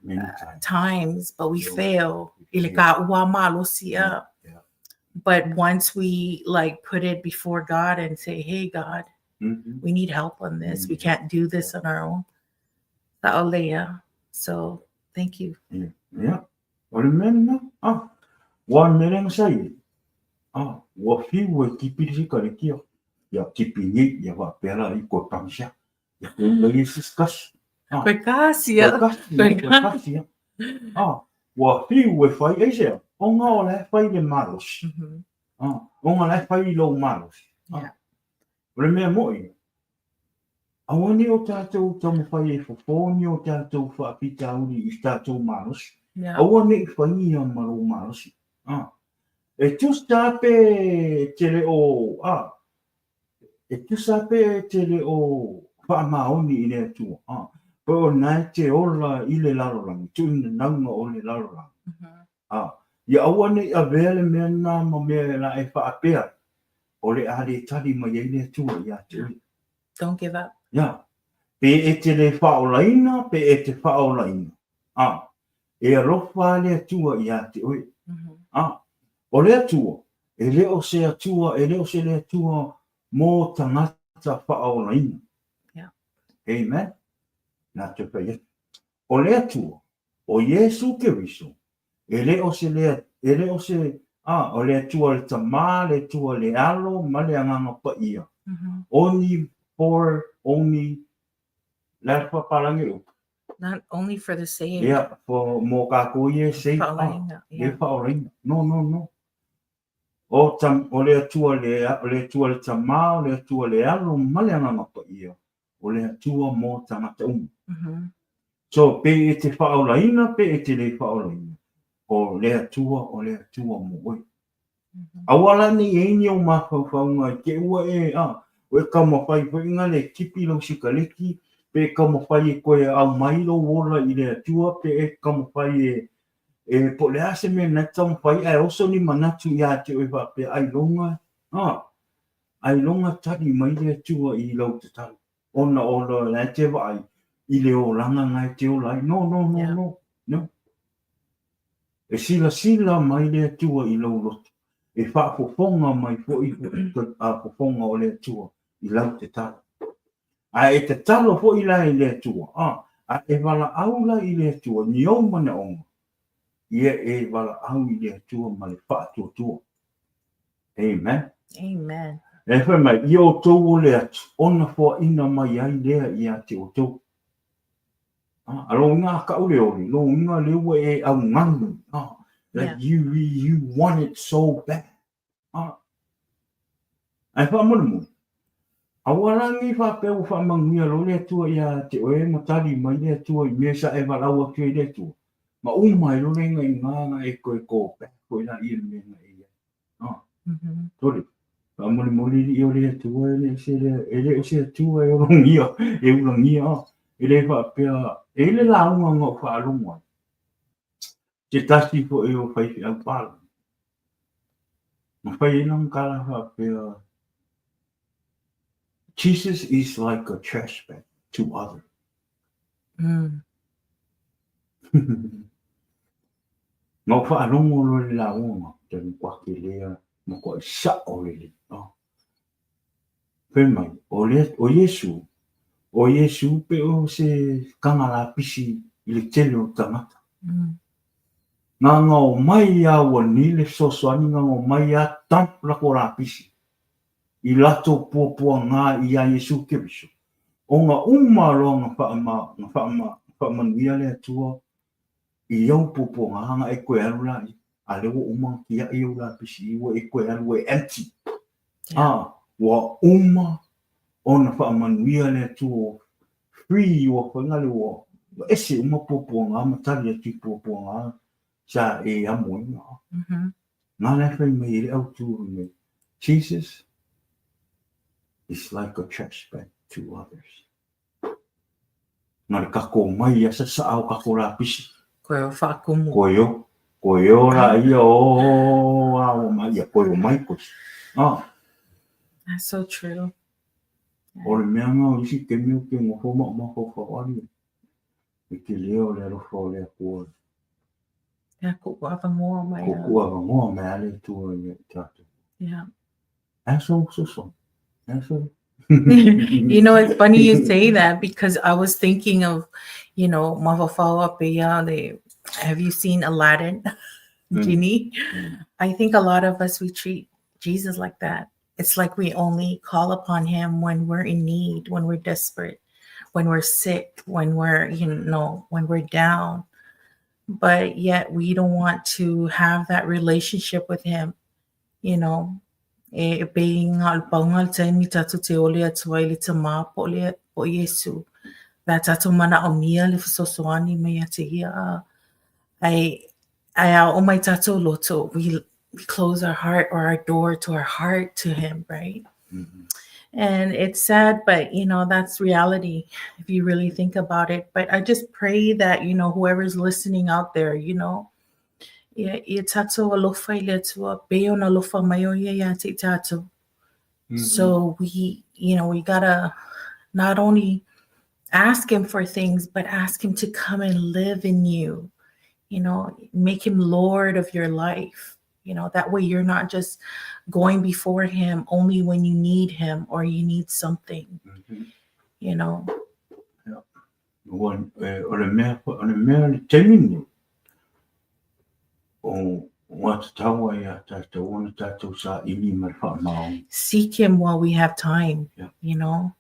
Many times. times, but we Yeah. fail. We I le fail. ka ua malosi a. Yeah. But once we like put it before God and say, hey, God, we need help on this. We can't do this on our own. Sa'olea. So thank you. Yeah. Yeah. O le mea lena, ah, ua mele na sa i, ah, ua fiu e kipi le sikaleki, ia kipi nei, ia faapea la i koe pangisia. Ia koe mm. i kasi. Ah. Koe kasi, Koe kasi, Koe koe kasi. Ah, ua fiu e whai, ei sea, o ngā o la e whai le malosi. Ah, o ngā la e whai i lou malosi. Ah. O le mea moi, aua ne o tātou taumawhai e fofo ni o tātou whaapitauri i tātou malosi. Aua ne i whai ia ma lou malosi. Ah. E tusa pe te le o, ah, e tusa pe te le o whaamaoni i le Atua. Ah. Po o nai te ola i le lalolagi, tuina naunga o le lalolagi. Ah. Ia aua ne i avea le mea nā ma mea la e whaapea, o le a le tali mai ai le Atua iā te oe. Don't give up. Ia. Pe e te le whaolaina, pe e te whaolaina. Ah. E alofa le Atua iā te oe. Ah. O le Atua, e le o se Atua, e le o se le Atua mō tangata whaolaina. Amen. Nā te whai atu. O le Atua, o Iesu Keriso, e le o se le, e le o se, a, o le Atua le Tamā, le Atua le Alo, ma le Agaga Paia. Only for, only, le a le whapalangi le upu? Not only for the saved. Yeah, for, mō kākou ia e save, a, Whaolaina, yeah. le whaolaina. No, no, no. O, tam, o le Atua le, o le Atua le Tamā, o le Atua le Alo, ma le Agaga Paia, o le Atua mō tangata uma. So, pe e te whaolaina, pe e te le whaolaina, o le Atua, o le Atua mō oe. Aua la ne i ai ni ou mafaufauga i te ua e, a, ua e taumafai foi na le tipi lau sikaleki, pe e taumafai e toe aumai lou ola i le Atua, pe e taumafai e, e po o le a se mea na e taumafai ae oso ni manatu ia te oe faapea, ailoga, a, ailoga tali mai le Atua i lau tatalo, ona o la e te vaai i le olaga na e te ola ai. No, no, no, no, no. E silasila mai le Atua i lou loto, e faafofoga mai foi a fofoga o le Atua i lau tatalo. A e tatalo foi la i le Atua, a, a e valaau la i le Atua ni ou manaoga, ia e valaau i le Atua ma le faatuatua. Amen. Amen. E fai mai, ia outou ole atu, ona foaina mai ai lea ia te outou. A lou uiga a kau le oli, lou uiga lea ua e augani. Like you, you want it so bad. Ae faamolemole, aua la nei faapea ua faamanuia loa le Atua ia te oe ma tali mai le Atua i mea sa e valaau atu ai i le Atua, ma uma ai loa lea i ina na e toe go back foi laia i le mea na e i ai. Tole, faamolemole alii o le Atua e le o se, e le o se Atua e ologia, e ulagia, e le faapea, e i ai le lauga na ou faalogo ai, se tasi foi o faifeau palagi, na fai ai lana tala faapea, Jesus is like a trash bag to others. Na ou faalogo loa i le lauga, te matua lea, matuai sao lelei. Fai mai, o le, o Iesu, o Iesu pe o se taga lapisi i le tele o tagata. Gagao mai a ua ni le fesoasoani, gagao mai a dump lako lapisi i latou puapuaga iā Iesu Keriso. Ona uma loa na faama, na faama, faamanuia le Atua i ou puapuaga na e toe alu la ia, a lea ua uma ona tiai ou lapisi ua e toe alu ua e empty. A, ua uma ona faamanuia le Atua ua free ua fai na le ua ese uma puapuaga ma tali atu i puapuaga sa e amo ai na. Na la e fai mai e le autu fai mai, Jesus is like a trash bag to others. Na le kako mai ia sasaa o kako lapisi. Koe o whaakumu. Koe o. Koe o la ia o a o mai ia koe o mai koe. Ah. That's so true. O le mea nga o isi taimi ou te nofo ma ou mafaufau ali e te leo le alofa o le Atua. Ia kuʻu avanoa mai. Kuʻu avanoa mai a le Atua ia i tatou. Yeah. That's so so so. That's so. You know, it's funny you say that because I was thinking of, you know, mafaufau pea le, have you seen Aladdin? Genie? I think a lot of us, we treat Jesus like that. It's like we only call upon him when we're in need, when we're desperate, when we're sick, when we're, you know, when we're down. But yet we don't want to have that relationship with him, you know. E pei nga o le paunga o le taimi tatou te ole atu ai le tamā po o le po o Iesu. Pe a tatou manaomia le fesoasoani mai ia te ia a ai ai a oo mai tatou loto, we close our heart or our door to our heart to him, right? And it's sad, but you know, that's reality if you really think about it. But I just pray that, you know, whoever's listening out there, you know, ia, ia tatou alofa i le Atua, pei ona alofa mai o ia ia te i tatou. So we, you know, we gotta not only ask him for things, but ask him to come and live in you, you know, make him Lord of your life. You know, that way you're not just going before him only when you need him or you need something, you know. Ua, e, o le mea, o le mea le taimi nei, o ua tatau ai ia tatou ona tatou saili ma le faamaoni. Seek him while we have time, you know.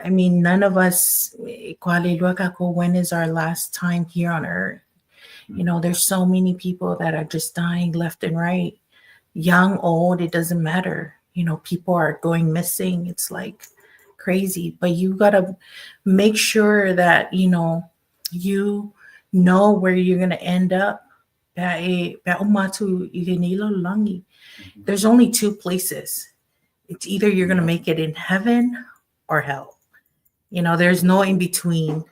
I mean, none of us, ko le lua kākou, when is our last time here on earth? You know, there's so many people that are just dying left and right. Young, old, it doesn't matter. You know, people are going missing. It's like crazy. But you gotta make sure that, you know where you're gonna end up. Pe a e, pe a uma atu i lenei lalolagi, there's only two places. It's either you're going to make it in heaven or hell. You know, there's no in between.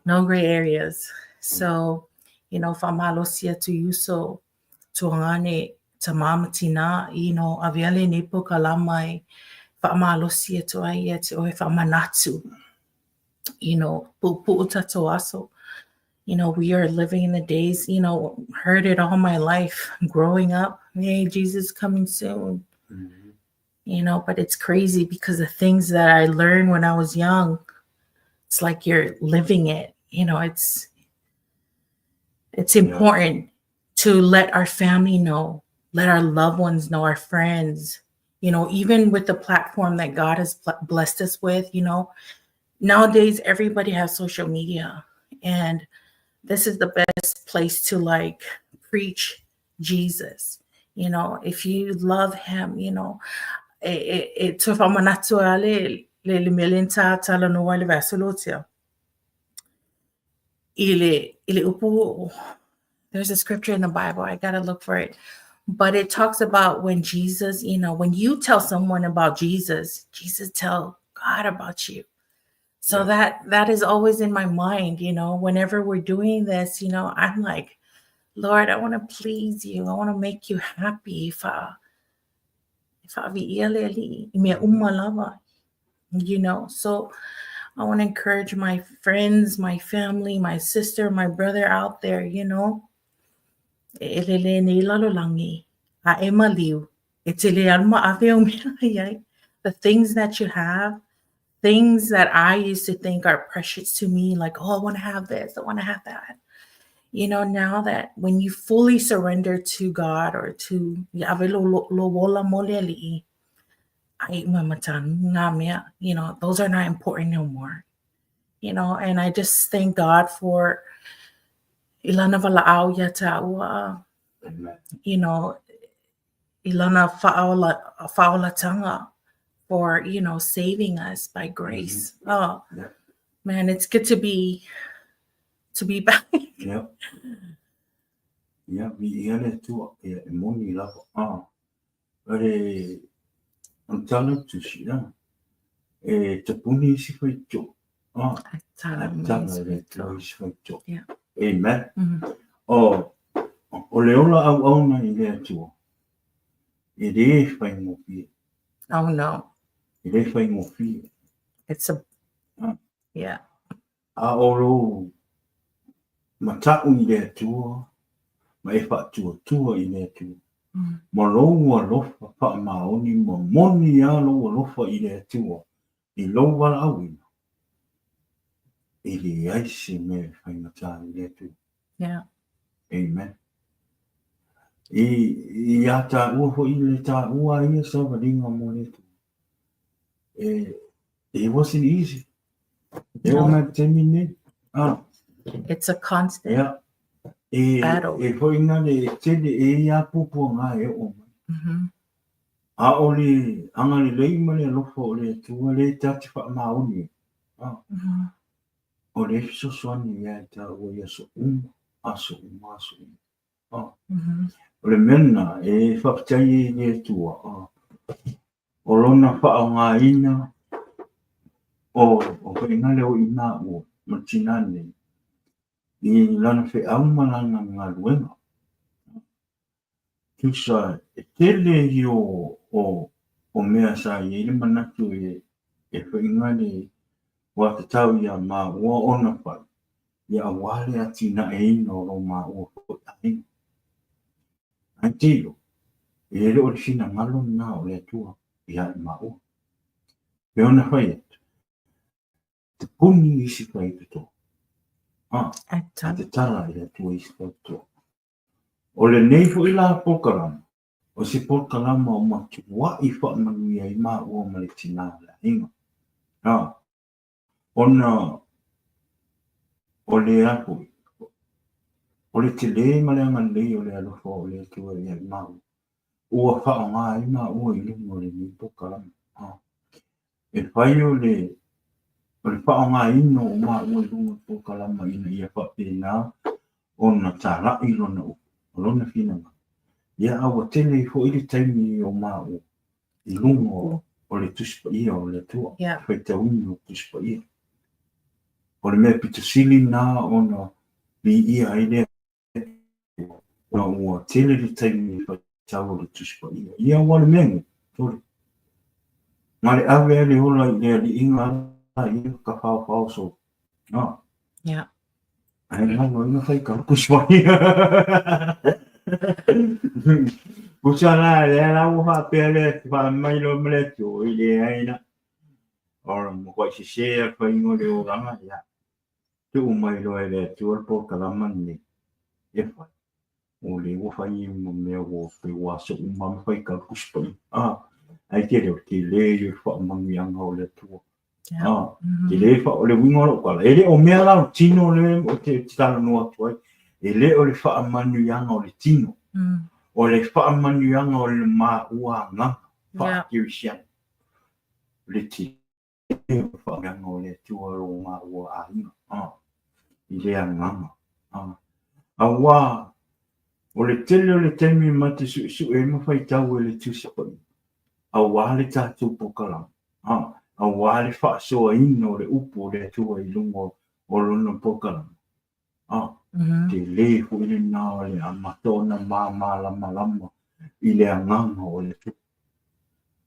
No gray areas. So, you know, faamalosi atu i uso, tuagane, tamā ma tinā, you know, avea lenei polokalama e faamalosi atu ai ia te oe faamanatu. You know, puupuu tatou aso. You know, we are living in the days, you know, heard it all my life growing up. Hey, Jesus coming soon. You know, but it's crazy because the things that I learned when I was young, it's like you're living it. You know, it's important to let our family know, let our loved ones know, our friends, you know, even with the platform that God has blessed us with, you know, nowadays everybody has social media, and this is the best place to like preach Jesus. You know, if you love him, you know, e toe faamanatu a le le le mea lea na talanoa i le vaiaso lotea. I le, i le upu, there's a scripture in the Bible, I gotta look for it. But it talks about when Jesus, you know, when you tell someone about Jesus, Jesus tell God about you. So that is always in my mind, you know, whenever we're doing this, you know, I'm like, Lord, I want to please you. I want to make you happy. Fa faaviia le Alii i mea uma lava, you know. So I want to encourage my friends, my family, my sister, my brother out there, you know. E elele nei lalolagi, a e maliu, e te le alu ma ave au mea ai ai. The things that you have, things that I used to think are precious to me, like, oh, I want to have this, I want to have that. You know, now that when you fully surrender to God or to ia ave lou, lou ola mo le Alii, ai ma ngā mea, you know, those are not important no more. You know, and I just thank God for i lana valaau ia taua, Amen. you know, i lana faaolatanga for, you know, saving us by grace. Oh, man, it's good to be back. Yeah. Yeah, viia le Atua, ia e moni lava. Ah, o le o tala tusi, ah, e tapuni isi faitoa. Ah, Tala a mai tala isi i le faitoa. Atua isi faitoa. Amen. O, o le ola auauna i le Atua, e le faigofie. Oh no. E le faigofie. It's a Ah. yeah. A o lou matau i le Atua, ma e faatuatua i le Atua. Ma lou alofa faamaoni ma moni a lou alofa i le Atua i lou valaauina. E leai se mea e faigata i le Atua. Amen. I, i a taua foi le taua ia savaliga mo le Atua. E, it wasn't easy. E No. o mai taimi nei. Ah, It's a constant ia. E, battle. e foi na le tele e ia pupua ngā e o mai. A o le agalelei ma le alofa o le Atua le ta te faamaoni. Ah, o le fesoasoani ia i taua i aso uma, aso uma, aso uma. Ah, o le mea lena e faafetai ai i le Atua. Ah, o lona faaaogaina o o faiga lea o i maua ma le tinā nei i lana feau ma lana galuega. Tusa e tele i o, o, o mea sa i ai le manatu e, e faiga le ua tatau ia maua ona fai, ia auā le atinaeina o lo maua foi aiga. Ae tilo, e le o le finagalo lena o le Atua ia i maua. Pe ona fai atu, te puni isi faitotoa. Ah, A a tala. te tala i le Atua isi faitotoa. O lenei foi la polokalama, o se polokalama o matuai faamanuia ai maua ma le tinā o le aiga. Ah, ona o le a foi, o le tele ma le agalelei o le alofa o le Atua ia i maua. Ua faaaoga ai maua i luga o lenei polokalama. Ah, e fai o le o le faaaogaina o maua i luga o le polokalama ina ia faapena ona talai lona upu. O lona finagalo. Ia, a ua tele foi le taimi o maua i luga o le Tusi Paia o le Atua, faitauina o Tusi Paia. O le mea pito sili lena ona viia ai le Atua, ona ua tele le taimi e faitau o le Tusi Paia. Ia, ua le mea nei, sole. Na le ave ai le ola i le aliiga ala ia ka faofao sole. Ah. Yeah. Ai lalo ina fai ka Tusi Paia. Pusa la, lea la ua faapea le faamai loa ma le Atua, i leai la. O le matuai sese a le faiga o le olaga, ia. Tuu mai loa e le Atua le polokalama lenei e fai. O lea ua fai ma mea ua pei ua aso uma ma fai ka Tusi Paia. Ah, ai tele o le tele ia o le faamanuiaga o le Atua. Ah, tele fa o le uiga o lou tala. E le o mea la o le tino le ou te talanoa atu ai. E le o le faamanuiaga o le tino. O le faamanuiaga o le maua agaga faa-kerisiano. Le tele o le faamanuiaga o le Atua lo maua aiga. Ah, i le agaga. Ah, auā o le tele o le taimi ma te suesue ai ma faitau e le Tusi Paia, auā le tatou polokalama. A, auā le faasoaina o le upu o le Atua i luga o lona polokalama. A, tele foi lena o le amata ona mamalamalama i le agaga o le Atua.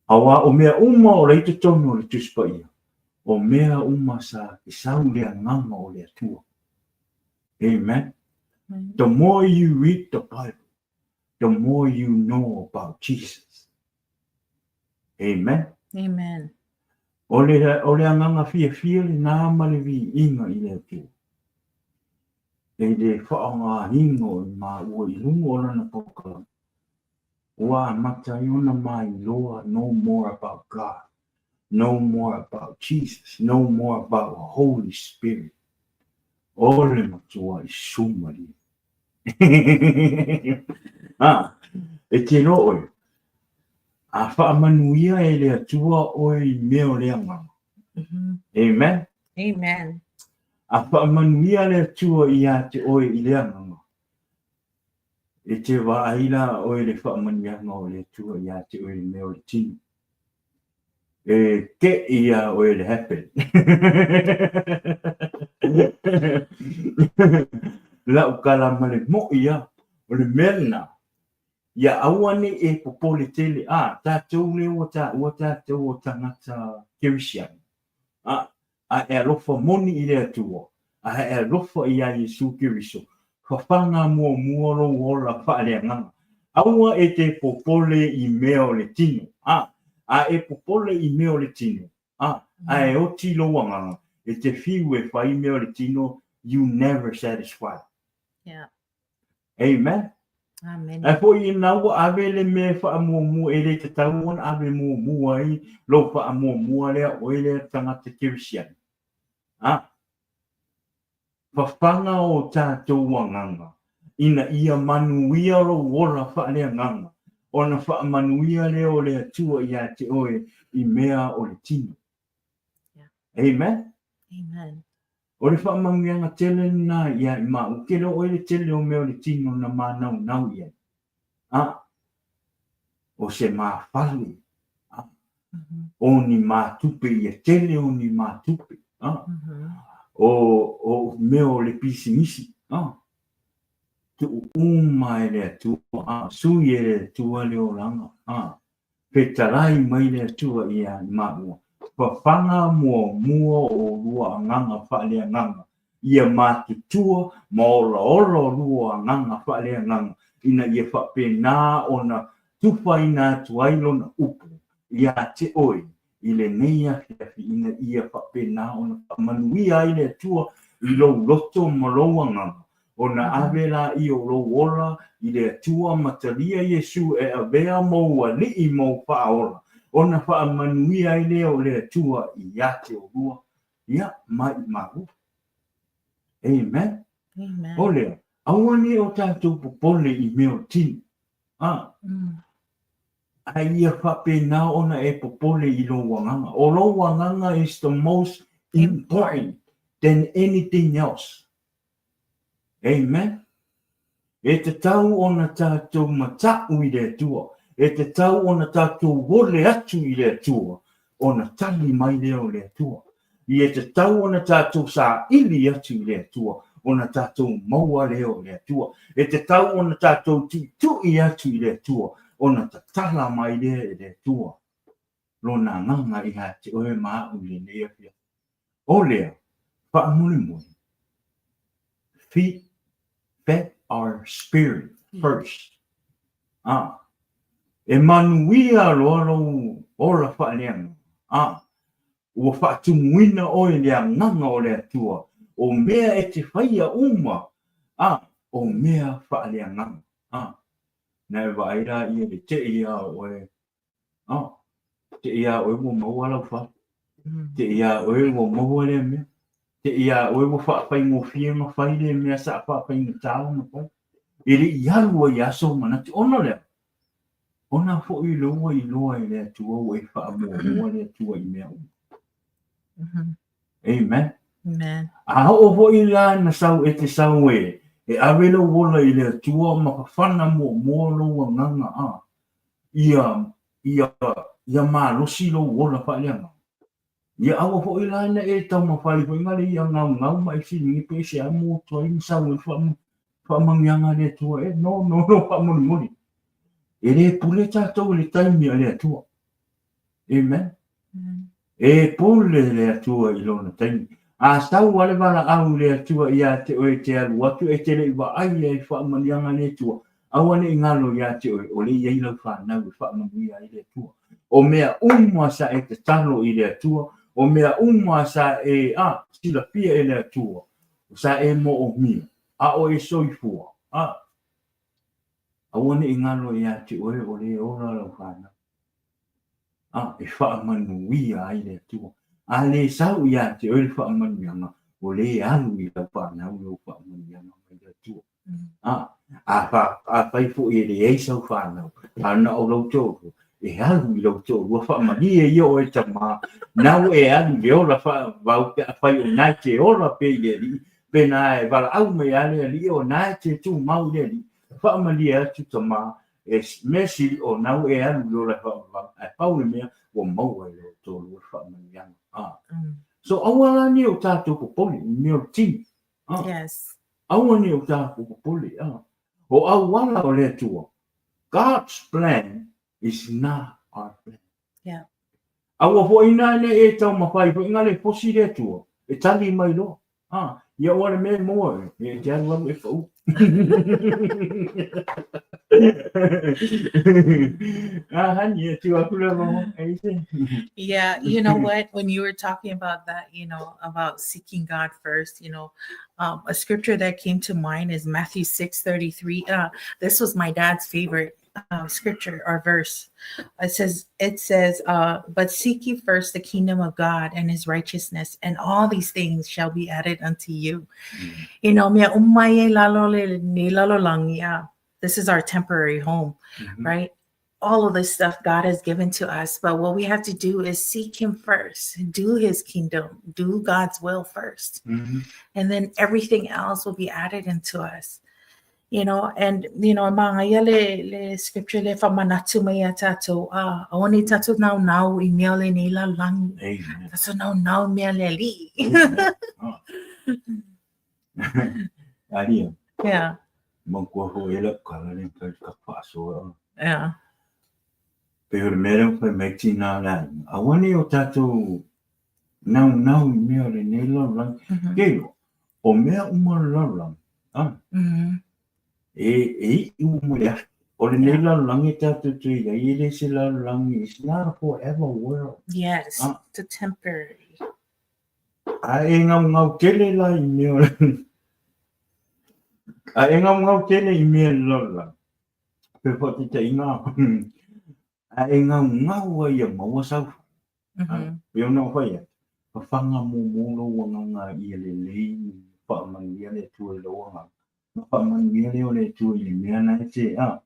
Auā o mea uma o la i totonu o le Tusi Paia, o mea uma sa sau i le agaga o le Atua. Amen. The more you read the Bible, the more you know about Jesus. Amen. Amen. O le, o le agaga fiafia lenā ma le viiga i le Atua. E le faaaogaina o i māua i luga o lana polokalame, ua amata ai ona mailoa know more about God, know more about Jesus, know more about Holy Spirit. O le matua i sumalie. A, e te iloa oe, a faamanuia e le Atua oe i mea o le agaga. Amen. Amen. A faamanuia le Atua iā te oe i le agaga, e te vaai la oe i le faamanuiaga o le Atua iā te oe i mea o le tino. E teʻi iā oe le happen. Lau tala ma le moʻi a, o le mea lena, ia aua ne i e popole tele, a, tatou lea ua taua tatou o tagata Kerisiano, a, a e alofa moni i le Atua, a e alofa iā Iesu Keriso, fafaga muamua lou ola faaleagaga. Aua e te popole i mea o le tino, a, a e popole i mea o le tino, a, a e oti lou agaga, e te fiu e fai mea o le tino, you never satisfied. Yeah. Amen. Amen. Ae foi ina ua ave le mea e faamuamua, e le tatau ona ave muamua ai lou faamuamua lea oe lea tagata kerisiano. A, fafaga o tatou agaga ina ia manuia lou ola faaleagaga, ona faamanuia lea o le Atua ia te oe i mea o le tino. Amen. Amen. O le faamanuiaga tele lena iā i maʻu, ke loa ʻoe le tele o mea o le tino na mānaunau i ai. A, o se mafale, a, o ni mātupe ia tele o ni mātupe, a, o, o mea o le pisinisi, a, tuu uma e le Atua, a, sui e le Atua le olaga, a, Fetalai mai le Atua ia maua, fafaga muamua o olua agaga faaleagaga, ia matutua ma olaola olua agaga faaleagaga, ina ia faapena ona tufaina atu ai Lona upu ia te oe i lenei afiafi, ina ia faapena ona faamanuia ai le Atua i lou loto ma lou agaga, Ona ave laia o lou ola i le Atua ma talia Iesu e avea mou alii mou faaola, ona faamanuia ai lea o le Atua ia te olua, ia maʻimau. Amen. Amen. O lea, aua ne o tatou popole i mea o tino. A, a ia faapena ona e popole i lou agaga. O lou agaga is the most important than anything else. Amen. E tatau ona tatou mataʻu i le Atua, e tatau ona tatou ole atu i le Atua, ona tali mai lea o le Atua. E tatau ona tatou saili atu i le Atua, ona tatou maua lea o le Atua. E tatau ona tatou tuitui atu i le Atua, ona tatala mai lea e le Atua Lona agaga ia te oe ma aʻu i lenei afiafi. O lea, faamolemole, feed, fed our spirit first. A, e manuia loa lou ola faaleagaga. A, ua faatumuina oe i le agaga o le Atua, o mea e te faia uma, a, o mea faaleagaga. A, na e vaai laia le tei a oe Oh, te i a oe ua maua lau fale. Te i a oe ua maua lea mea. Te i a oe ua faafaigofie ona fai lea mea sa faafaigata ona fai. E le i alu ai lava sou manatu. Ona lea, ona foi lea ua iloa e le Atua ua e faamuamua le Atua i mea uma. Amen. Amen. A oo foi la na sau e te sau e, e ave lou ola i le Atua ma fafana muamua lou agaga a, ia, ia, ia malosi lou ola faaleagaga. Ia aua foi la ina e taumafai foi ngale ia gaugau ma e fesiligia pe se a motu ai ma sau ai le faamanuiaga a le Atua e. No, no, no, faamolemole. E le pule tatou i le taimi a le Atua. Amen. E pule le Atua i lona taimi. A sau lava le valaau i le Atua ia te oe e te alu atu, e te le i vaai ai i faamanuiaga a le Atua, aua ne i galo ia te oe, o lea e i ai lau fanau e faamanuia ai le Atua. O mea uma sa e tatalo i le Atua, o mea uma sa e, a, silafia e le Atua, sa e moomia, a o e soifua, a, aua ne i galo ia te oe o lea e ola lau fanau. A, e faamanuia ai le Atua. A le sau ia te oe le faamanuiaga, o lea e alu i lau fanau lou faamanuiaga mai le Atua. A, a, fa, afai foi e leai sau fanau, a na o lou toalua, e alu i lou toalua, faamalie ia oe tama, nau e alu i le ola faavavau pe afai o na e te ola pea i le Alii, pe na e valaau mai lava le Alii o na e te tumau i le Alii, faamalie atu tama, E mea sili o nau e alu i le ola faavavau, ae pau le mea ua maua e lou toalua le faamanuiaga. Ah. So aua la nei o tatou popole i mea o le tino. Ah. Yes. Aua nei o tatou popole. Ah. O auala o le Atua. God's plan is not our plan. Yeah. Aua foi ina nei e taumafai foi ina le fosi le Atua, e tali mai loa. Ah, ia ua le mea e maua e, e te alu alu e pau. Ah, honey, e tu aku le rongo, e se. Yeah, you know what? When you were talking about that, you know, about seeking God first, you know, um, a scripture that came to mind is Matthew 6:33. Uh, this was my dad's favorite uh, scripture or verse. It says, it says, uh, but seek ye first the kingdom of God and his righteousness, and all these things shall be added unto you. You know, mea uma ia i lalo le nei lalolagi, yeah. This is our temporary home, right? All of this stuff God has given to us, but what we have to do is seek him first, do his kingdom, do God's will 1st And then everything else will be added into us. You know, and you know, māngaia le, le scripture le whamanatu mai a tātou, ah, aua nei tātou nau nau i mea le nei lalolagi. Amen. Tātou nau nau mea le Alii. Amen. Oh. Alia. Yeah. Manatua foi e lau kala le kai ka faasoa. Yeah. Pei o le mea lea ua fai mai tina le aiga. Aua nei o tātou naunau i mea o lenei lalolagi. Ke iloa, o mea uma o le lalolagi, a, e, e iu uma i le afi. O lenei lalolagi e tātou toe i ai, e le se lalolagi, it's not a forever world. Yes, it's a temporary. A e ngaungau tele la i mea o le... A e ngaungau tele i mea o le lalolagi. Pe whaatitaiga, a e ngaungau ai ia maua sau. Pei ona ou fai atu, fafaga muamua lou agaga ia lelei, faamanuia le Atua i lou agaga. Ona faamanuia lea o le Atua i le mea na e te, a.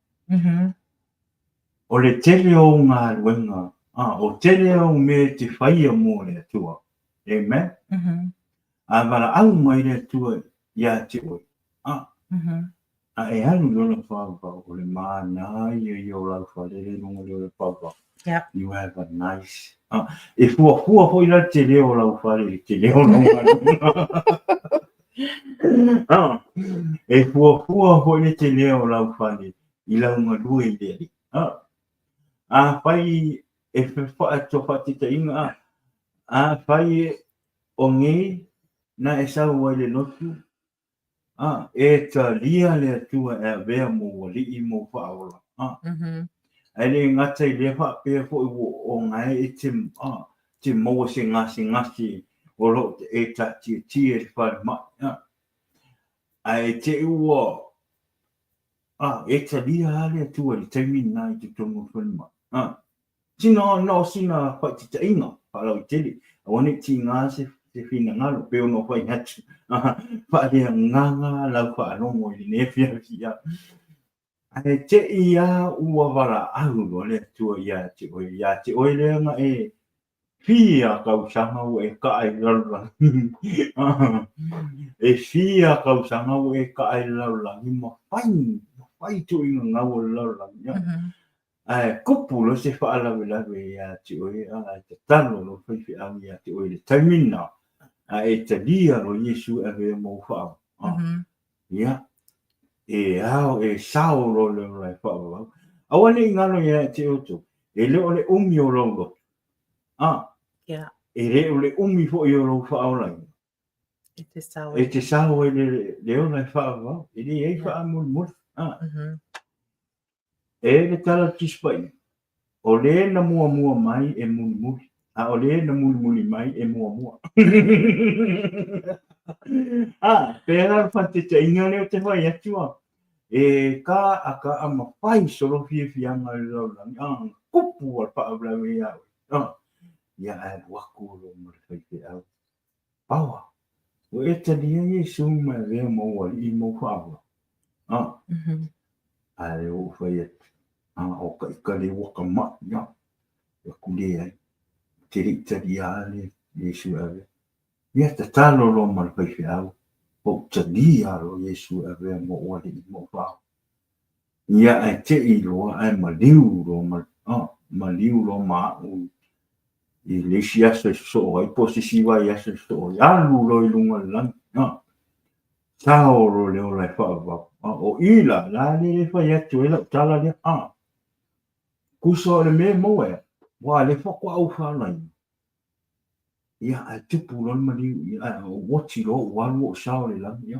O le tele o ou galuega, a, o tele o ou mea e te faia mo le Atua. Amen. A valaau mai le Atua ia te oe, a. A e alu i le ola faavavau, o le manaia ia o lau fale lea i luga o le ola faavavau. Yeah. You have a nice... Ah, e fuafua foi la le tele o lau fale i le tele o lau galuega. Ah, e fuafua foi le tele o lau fale i lau galue i le Alii. Ah, afai e faataitaiga, ah, afai o nei na e sau ai i le lotu, A, e talia le Atua e avea mou alii mou faaola. A, ae le gata i lea faapea foi ua ogae e te, a, te maua se gasegase o lo o e taatiatia i le falemai. A, ae te i ua, a, e talia lava le Atua i le taimi lena i totonu o le falemai. A, Sina, na o sina faaitaitaiga faalauaitele, aua ne i tiga se finagalo, pei ona ou fai atu, faaleagaga lau faalogo i lenei afiafi. Ae te i lava ua valaau loa le Atua ia te oe, ia te oe lea na e fia tausaga ua e kaa i le lalolagi. E fia tausaga ua e kaa i le lalolagi ma fai, ma fai tuuaiga gau o le lalolagi. Ae kupu loa se faalavelave ia te oe, ae tatalo loa faifeau ia te oe i le taimi lena, a e talia loa Iesu e avea mou faaola. Ia, e ao, e sao loa le ola e faavavau. Aua ne i galo ia te outou, e le o le umi o lou loto, e le o le umi foi o lou faaolaina, e te sao ai le ola e faavavau, e leai faamolemole. E le tala o le Tusi Paia, O le na muamua mai e mulimuli, a o le na mulimuli mai e muamua. A, pea la le faataitaiga lea ou te fai atu a, e ka a ka a mafai solo fiafiaga i le lalolagi, a, kupu a le faalavelave ia oe, a, ia ae alu aku loa ma le faifeau. Power. Ua e talia Iesu ma e avea mou alii mou faaola. A. Ae lea ua ou fai atu, a, o ka ika le ua ka maʻi, a, e aku leai. Ou te le i talia lava le Iesu e avea. Ia tatalo loa ma le faifeau, ua ou talia loa Iesu e avea mou alii ma ou faaola. Ia ae te i loa ae maliu loa ma, oh, maliu loa ma a'u i le isi aso e sosoo ai po o se isi vaiaso e sosoo ai, alu loa i luga o le lagi, oh, sao loa le ola e faavavau. Oh, o i la, la le le fai atu ai lau tala lea, ah, tusa o le mea e maua ea, ua le faatoa ou faalaina. Ia, ae tupu loa le maliu, ia, ae oti loa ua alu ou sao i le lagi, ia.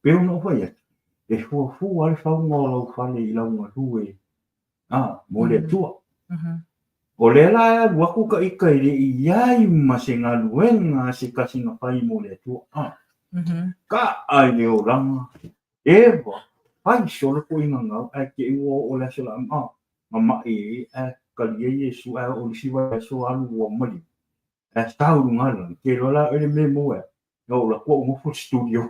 Pei ona ou fai atu, e fuafua le fauga o lau fale i lau galue, a, mo le Atua. O lea la e alu aku ka ika e le i i ai ma se galuega a se tasi na fai mo le Atua, a. Kaʻa i le olaga, eva, fai solo koʻiga gau, ae te i ua oo le aso la, a, ma maʻi ai, ae kali ai Iesu, ae oo i le isi vaiaso alu ua maliu, ae sau i luga o le lagi, te iloa la oe le mea e maua ai, na ou alu atu ou nofo i le studio.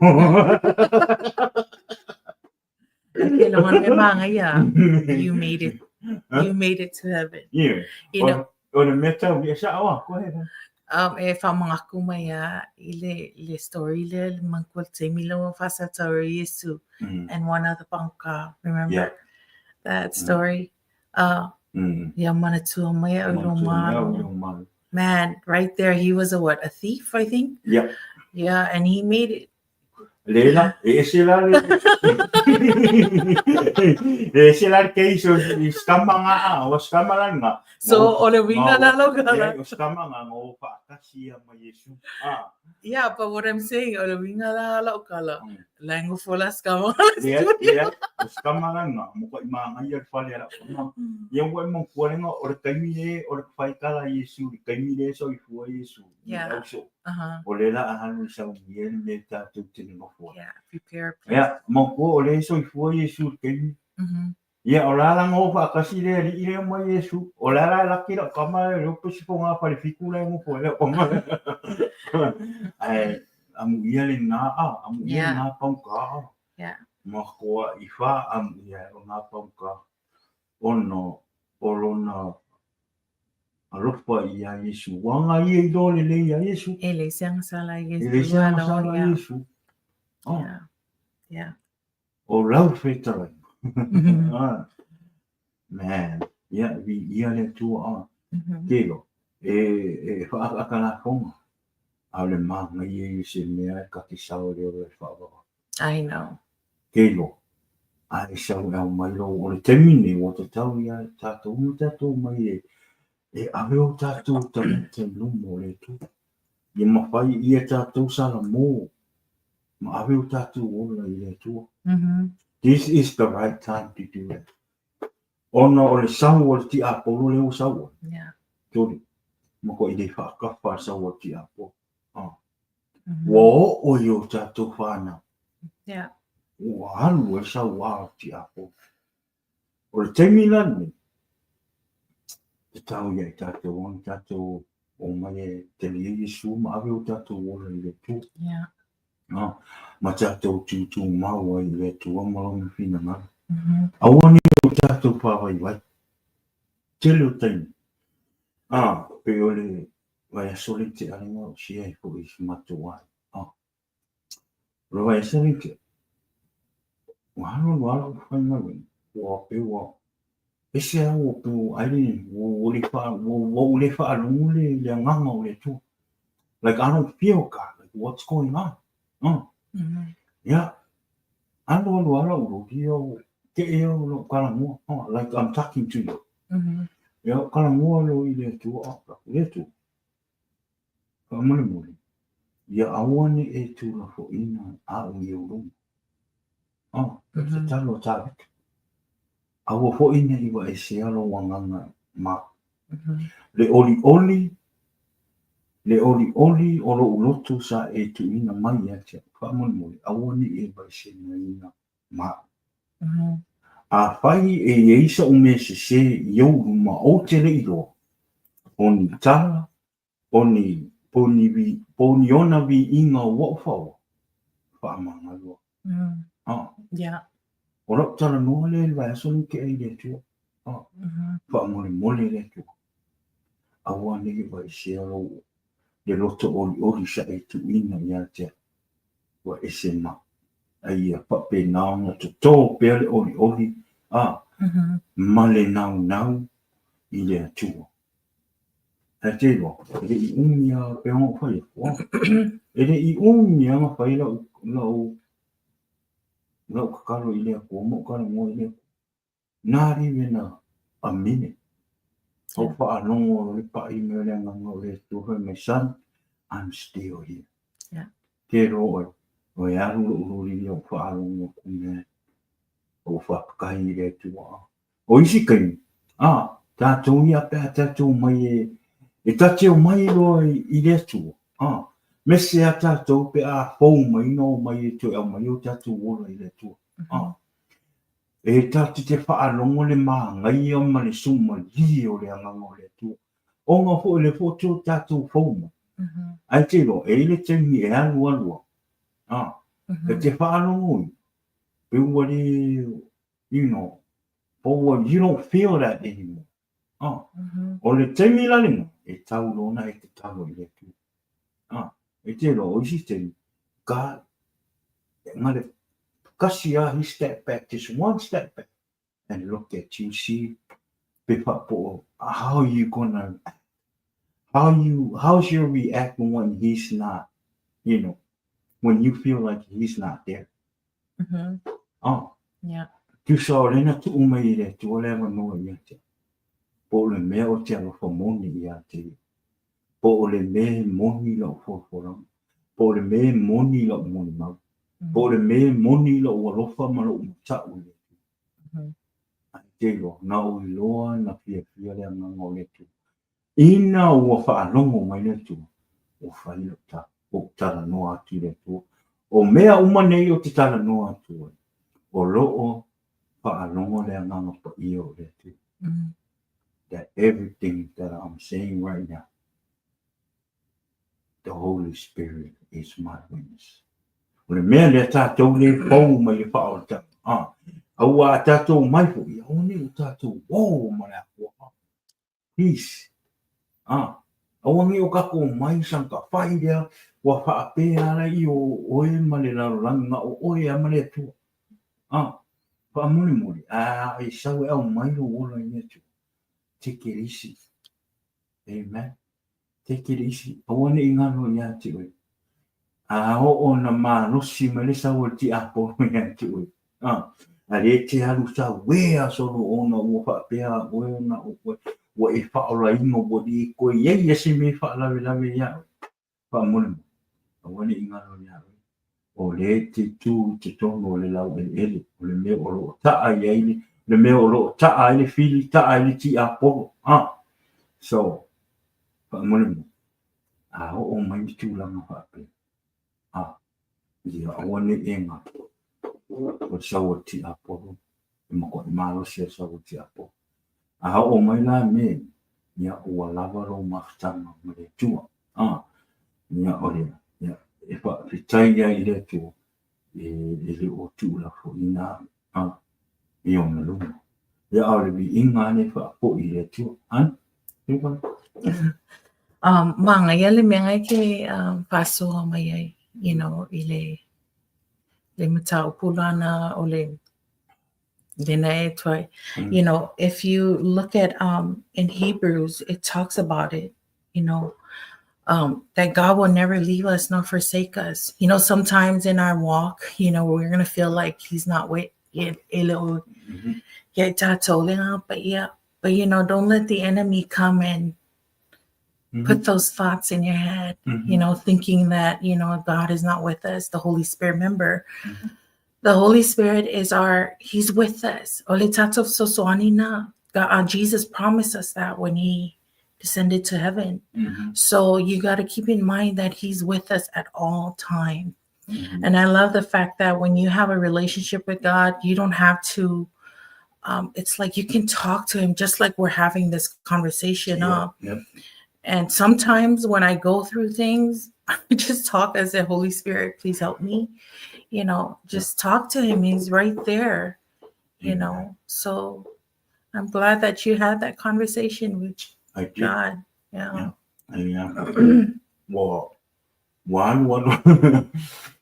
Ke loa me māngaia, you made it, you made it to heaven. Yeah. You know, O le mea tau, e sao a, go ahead. E faamanatu mai a i le, le story lea, le manatua le taimi lea ua faasatau e Iesu and one other pagukā, remember? Yeah. That story. Ia manatua mai au i lō malo. Man, right there, he was a what, a thief, I think? Yeah. Yeah, and he made it. Le la, e ese la le e ese la le case o i scammer nga a, o scammer la nga. So, o le uiga la lau tala. Yeah, o scammer nga ngo faatasi ia ma Iesu. Ah. Yeah, but what I'm saying, o le uiga la lau tala, la e nofo la scammer. Yeah, yeah, o scammer la nga, mo ka i maangaia le fale a lau tama. Ia ua e manatua le nga, o le taimi le, o le faitala a Iesu, le taimi le e soifua Iesu. Yeah. I le auso. O lea la a alu i saunia le mea tatou te nonofo ai. Yeah, prepare a place. Ia, manatua o lea e soifua Iesu i le taimi. Ia, o la la na o faatasi le alii lea ma Iesu. O la la e laki lau tama e le pe se fogafale fitu la e nofo ai lau tama. Ae amuia lena a, amuia lena paugā. Yeah. Makoa i fa amuia ai o nā paugā. Ona o lona alofa iā Iesu. Ua aga ia i loa lelei iā Iesu. E leai se agasala i Iesu. E leai se agasala i Iesu. Oh. Yeah. Yeah. O lau fetalaiga. Ah, man, ia, viia le Atua, ah. Telo, e, e whaakaaka lafoga. A o le manaia ia o se mea e ka te sao le ola e whaavava. I know. Telo, a e sau e au mai lou, o le taimi nei ua tatau ia tātou uma tātou mai e, e ave o tātou tagata i luma o le Atua. Ia mawhai ia tātou salamo ma ave o tātou ola i le Atua. This is the right time to do it. Ona o le sau o le tiapolo lea ua sau ai. Yeah. Toli. Ma koe i le whaakafa le sau o le tiapolo. Ah. Ua oo i o tātou whānau. Yeah. Ua alu e sau a o le tiapolo. O le taimi la lenei, tatau ia i tātou ona tātou o mai e tali ai Iesu ma ave o tātou ola i le Atua. Yeah. No, ma tātou tūtū mau ai i le Atua ma lona finagalo. Aua nei o tātou pāwaiwai. Tele o taimi. Ah, pei o le vaiaso le te arenga o sia ai foʻi i si matou ai. Ah. O le vaiaso le te. Ua alu alu lava lau faigaluega. Ua pei ua ese au ua pei ua I didn't ua ua le wha ua ua ou le faalogo le le agaga o le Atua. Like I don't feel God, like what's going on? Yeah. Alu alu lava lau loli ia ua keʻe au lau talanoa. Oh, like I'm talking to you. Ia, ou talanoa loa i le Atua, oh, le Atua. Faamolemole, ia aua ne i e tulafoʻina aʻu i ou luma. Oh, o le tatalo a Tāvita. Aua foi ne i vaesea lou agaga ma le olioli, le olioli o lou loto sa e tuuina mai ia te au. Faamolemole, aua ne i e vaesegaina ma aʻu. Afai e i ai saʻu mea sesē i ou luma ou te le iloa, o ni tala, o ni po ni vi, po ni ona viiga o ua ou faoa, faamagalo au. Ah. Yeah. O lau talanoa lea i le vaiaso nei tea i le Atua. Ah. Faamolemole le Atua. Aua ne i vaesea lou le loto olioli sa e tuuina ia te au. Ua ese ma. A ia faapena ona totō pea le olioli, ah, ma le naunau i le Atua. Ae te iloa, e le i umi a pei ona ou fai atu, ah, e le i umi a na fai lau, lau, lau tatalo i le Atua ma ou talanoa i le Atua. Not even a, a minute. Ou faalogo loa le paʻi mai o le agaga o le Atua fai mai, son, I'm still here. Yeah. Te iloa oe, oe alu lou loli ia ou faalogo atu mea, ou faapakahi i le Atua. O isi taimi, ā, tātou ia pe a tātou mai e, e ta te omai loa i, i le Atua, ā, me se a tātou pe a fou mai na omai e toe aumai o tātou ola i le Atua, ā, e tātou te faalogo le māngaia ma le sumalie o le agaga o le Atua. Ona foi le foi o tātou fou mai. Ae te iloa, e i le taimi e alualu ai, ā, e te faalogo i, pe ua le, you know, but what you don't feel that anymore. Oh. O le taimi la lena, e tau lona e tatalo i le Atua. Ah, e te roa, o isi taimi, ka, ngare, kasi a he step back, just one step back, and look at you, see, pe whapo, how you gonna, how you, how's your react when he's not, you know, when you feel like he's not there. Oh. Yeah. Tusa o lena tuu mai i le Atua le avanoa ia te au. Po o le mea o te alofa moni ia te ia. Po o le mea e moni lau folafolaga. Po o le mea e moni lau molimau. Po o le mea e moni lou alofa ma lou mataʻu i le Atua. Ae te iloa, na ou iloa na fiafia le agaga o le Atua. Ina ua faalogo mai le Atua, ua fai lau tala, ua ou talanoa atu i le Atua. O mea uma nei ou te talanoa atu ai, o lo o faalogo le Agaga Paia o le Atua. That everything that I'm saying right now, the Holy Spirit is my witness. O le mea lea tātou le pou mai le whaoratanga. Ah, aua a tātou mai foʻi, aua nei o tātou ō ma le Atua. Peace. Ah, aua nei o kākou mai san ka fai lea, ua faapea ala i o oe ma le lalolagi, ma o oe a ma le Atua. Ah, faamolemole, a e sau e aumai lou ola i le Atua. Take it easy. Amen. Take it easy. Aua ne i galo ia te oe. A oo na malosi mai le sau o le tiapolo ia te oe. Ah, a le te alu sauē a solo ona ua faapea oe ona o oe. Ua e faaolaina ua le toe i ai ia se mea e faalavelave ia oe. Faamolemole, aua ne i galo ia oe. O lea e te tu i totonu o le laueleele, o le mea o lo o taa i ai le, le mea o lo o taa ai le fili, taa ai le tiapolo. Ah, so, faamolemole, a oo mai ni tulaga faapea, ah, ia aua ne i e galo, o le sau o le tiapolo, e matuai malosi le sau o le tiapolo. A oo mai la me, ia ua lava lou mafutaga ma le Atua. A, ia o le, ia, e faafetai ai i le Atua, e, e le o tuulafoaiina au, a, i ona luma. Ia a o le viiga lea e faafoi i le Atua. An? Manaia le mea lena e te faasoa mai ai, you know, i le le mataupu lana o le You know, if you look at in Hebrews, it talks about it, you know, that God will never leave us nor forsake us. You know, sometimes in our walk, you know, we're gonna feel like He's not with but yeah, but you know, don't let the enemy come and put those thoughts in your head, you know, thinking that, you know, God is not with us. The Holy Spirit, remember, the Holy Spirit is our, He's with us. O le tatou fesoasoani na. God, Jesus promised us that when He descended to heaven. So you got to keep in mind that He's with us at all time. And I love the fact that when you have a relationship with God, you don't have to, it's like you can talk to Him just like we're having this conversation. And sometimes when I go through things, I just talk as the Holy Spirit, please help me. You know, just talk to Him. He's right there, you know. So I'm glad that you had that conversation with I did. God. Yeah. Yeah. Ua ua alu alu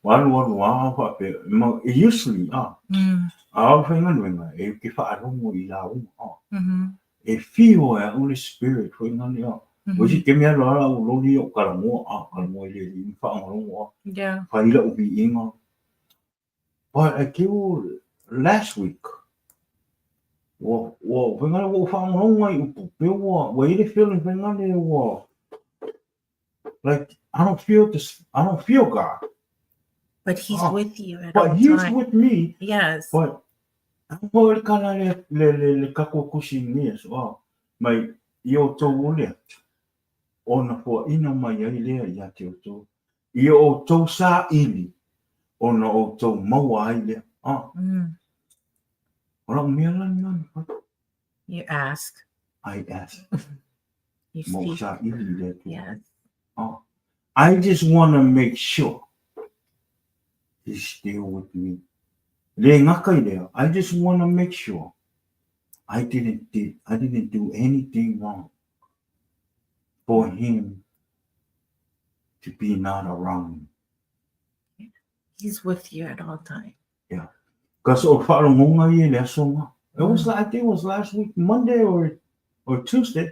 ua alu alu lava faapea ma usually a a o faigaluega e ke faalogo i lauga a e feel e au le spirit foi ngani a o isi taimi alu lava lau loli o talanoa a talanoa i le Alii ma faalogologo a fai lau viiga. But I tell last week ua ua faigaluega ua ou faalogologo ai i upu pe ua ua i ai le feeling faigaluega ua like I don't feel this I don't feel God. But He's with you at But all He's times. with me. Yes. But ua le kala le le le le tatou tusi i lenei aso a mai i outou ole atu ona foaiina mai ai lea ia te outou i o outou saili ona outou maua ai lea. Ah. O lau mea la lena na fai. You ask. I ask. You Ma ou seek. saili i le Atua. Yes. Oh. I just want to make sure He's still with me. Le gata i lea, I just want to make sure I didn't do anything wrong for Him to be not around me. He's with you at all times. Yeah. Because o faalogoga ia i le aso lena. It was, I think it was last week, Monday or Tuesday.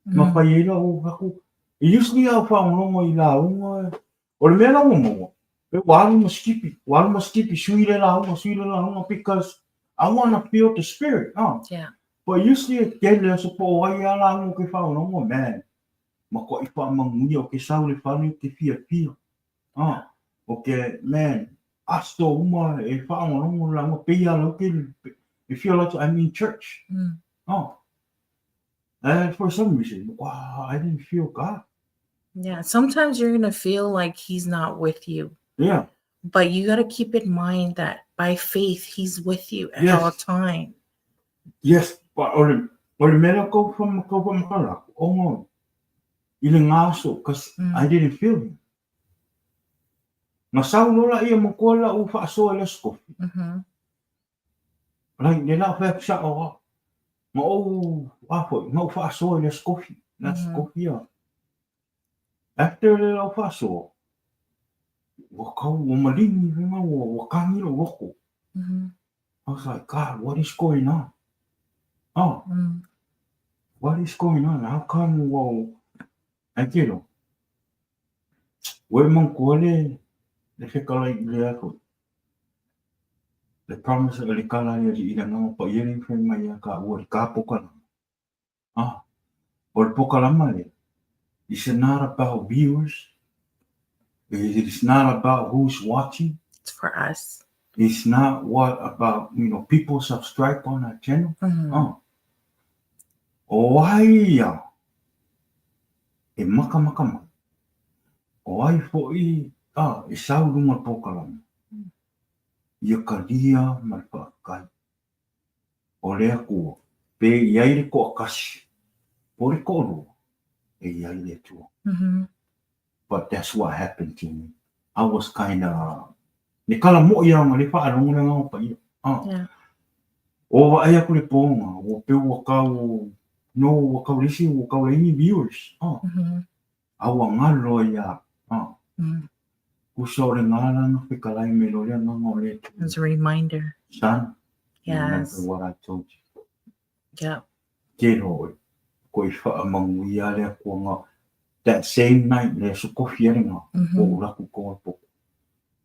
Na fai ai lau aku. Usually au faalogologo i lauga, o le mea la ua maua, pe ua alu ma skipi, ua alu ma skipi, sui le lauga, sui le lauga, because I want to feel the spirit. But usually e tele aso po o ai a lauga ke faalogologo, man, matuai faamanuia o ke sau le fale o ke fiafia. O ke, man, aso uma e faalogologo le lauga, pei a lau ke, e feel like I'm in church. And for some reason, wow, I didn't feel God. Yeah, sometimes you're going to feel like He's not with you. But you got to keep in mind that by faith, He's with you at all time. Yes, but o le, o le mea la kou whama, kou whamakala, o ngoi, i le ngaso, 'cause I didn't feel Him. Na sau loa laia ma koa lau faasoa i le aso kofi. Like, le la fai atu sao a. Ma ou, a foi, na ou faasoa i le aso kofi. Le aso kofi a. After le lau faasoa, ua kau, ua maligi, ua, ua kagi lou loko. I was like, God, what is going on? Oh, what is going on? How come ua ou, ai te iloa, ua e manatua le, le fetalai i le aso, le promise, le tala a le Alii i le Agaga Paia lea na fai mai ia taua i le ta pokalama. Ah, o le pokalama lea, it's not about viewers, it is not about who's watching. It's for us. It's not what about, you know, people subscribe on our channel. Ah. O ai ia e makamaka mai, o ai foʻi, ah, e sau i luga o le pokalama, ia kalia ma le faafetai. O le Atua, pe i ai le toatasi, po o le toalua, e i ai le Atua. But that's what happened to me. I was kinda, le kala moʻi a ona le faalogo le agaga paia. Ah. Yeah. O vaai aku le pōga, ua peu ua kau, no, ua kau le isi, ua kau le ini viewers. Ah. A ua galo ai ia. Ah. Usa o le gala na fekalai me lo le agaga o le Atua. As a reminder. Son, Yes. remember what I told you. Yeah. Telo oe, ko i whaamanuia le Atua nga, that same night le aso kofi ale nga, ua ou laku ko e poko.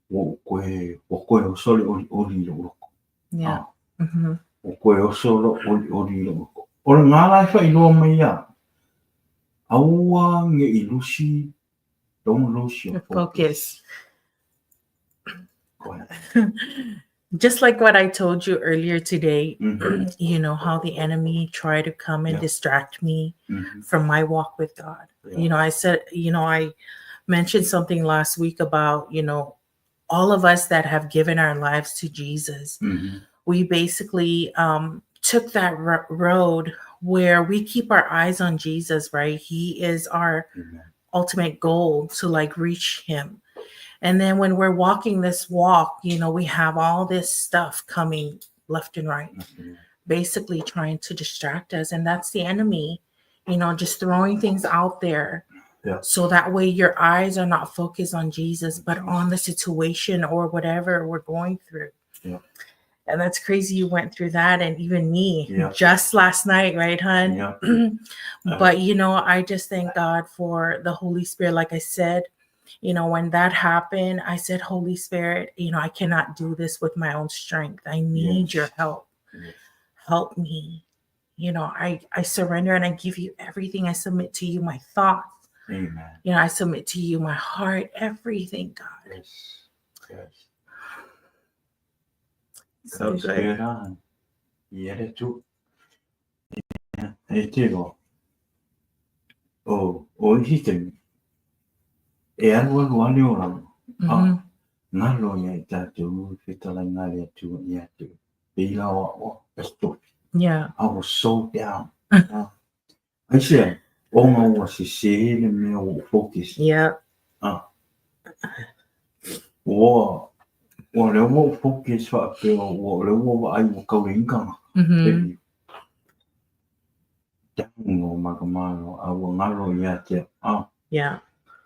Ua ou koe, ua koe oso le olioli i lou loko. Yeah. Ah. Ua koe oso lou olioli i lou loko. O le gala e whailoa mai ia, aua nge i lusi, don't lose your Your focus. focus. Go ahead. Just like what I told you earlier today, you know, how the enemy tried to come and distract me from my walk with God. You know, I said, you know, I mentioned something last week about, you know, all of us that have given our lives to Jesus, we basically took that road where we keep our eyes on Jesus, right? He is our ultimate goal to reach him. And then when we're walking this walk, you know, we have all this stuff coming left and right, basically trying to distract us. And that's the enemy, you know, just throwing things out there. So that way your eyes are not focused on Jesus, but on the situation or whatever we're going through. And that's crazy you went through that. And even me just last night, right, hun? But, you know, I just thank God for the Holy Spirit. Like I said, you know, when that happened, I said, Holy Spirit, you know, I cannot do this with my own strength. I need your help. Help me. You know, I surrender and I give you everything. I submit to you my thoughts. Amen. You know, I submit to you my heart, everything, God. Yes. Yes. So It's good. good on. Yeah, that's true. Yeah, e te roa. O, o isi taimi, e alualu ane o lalo. Ah, ngalo ia i tātou, whetala ngā le atua i atu. Pe i la oa, oa, that's tofi. I was so down. Ah. Ai se, o ngā ua se se le mea o focus. Ah. Ua, ua lea ua ou focus faapea, ua lea ua vaai ua kau le inganga. Baby. Down o makamalo, a ua ngalo ia te, ah.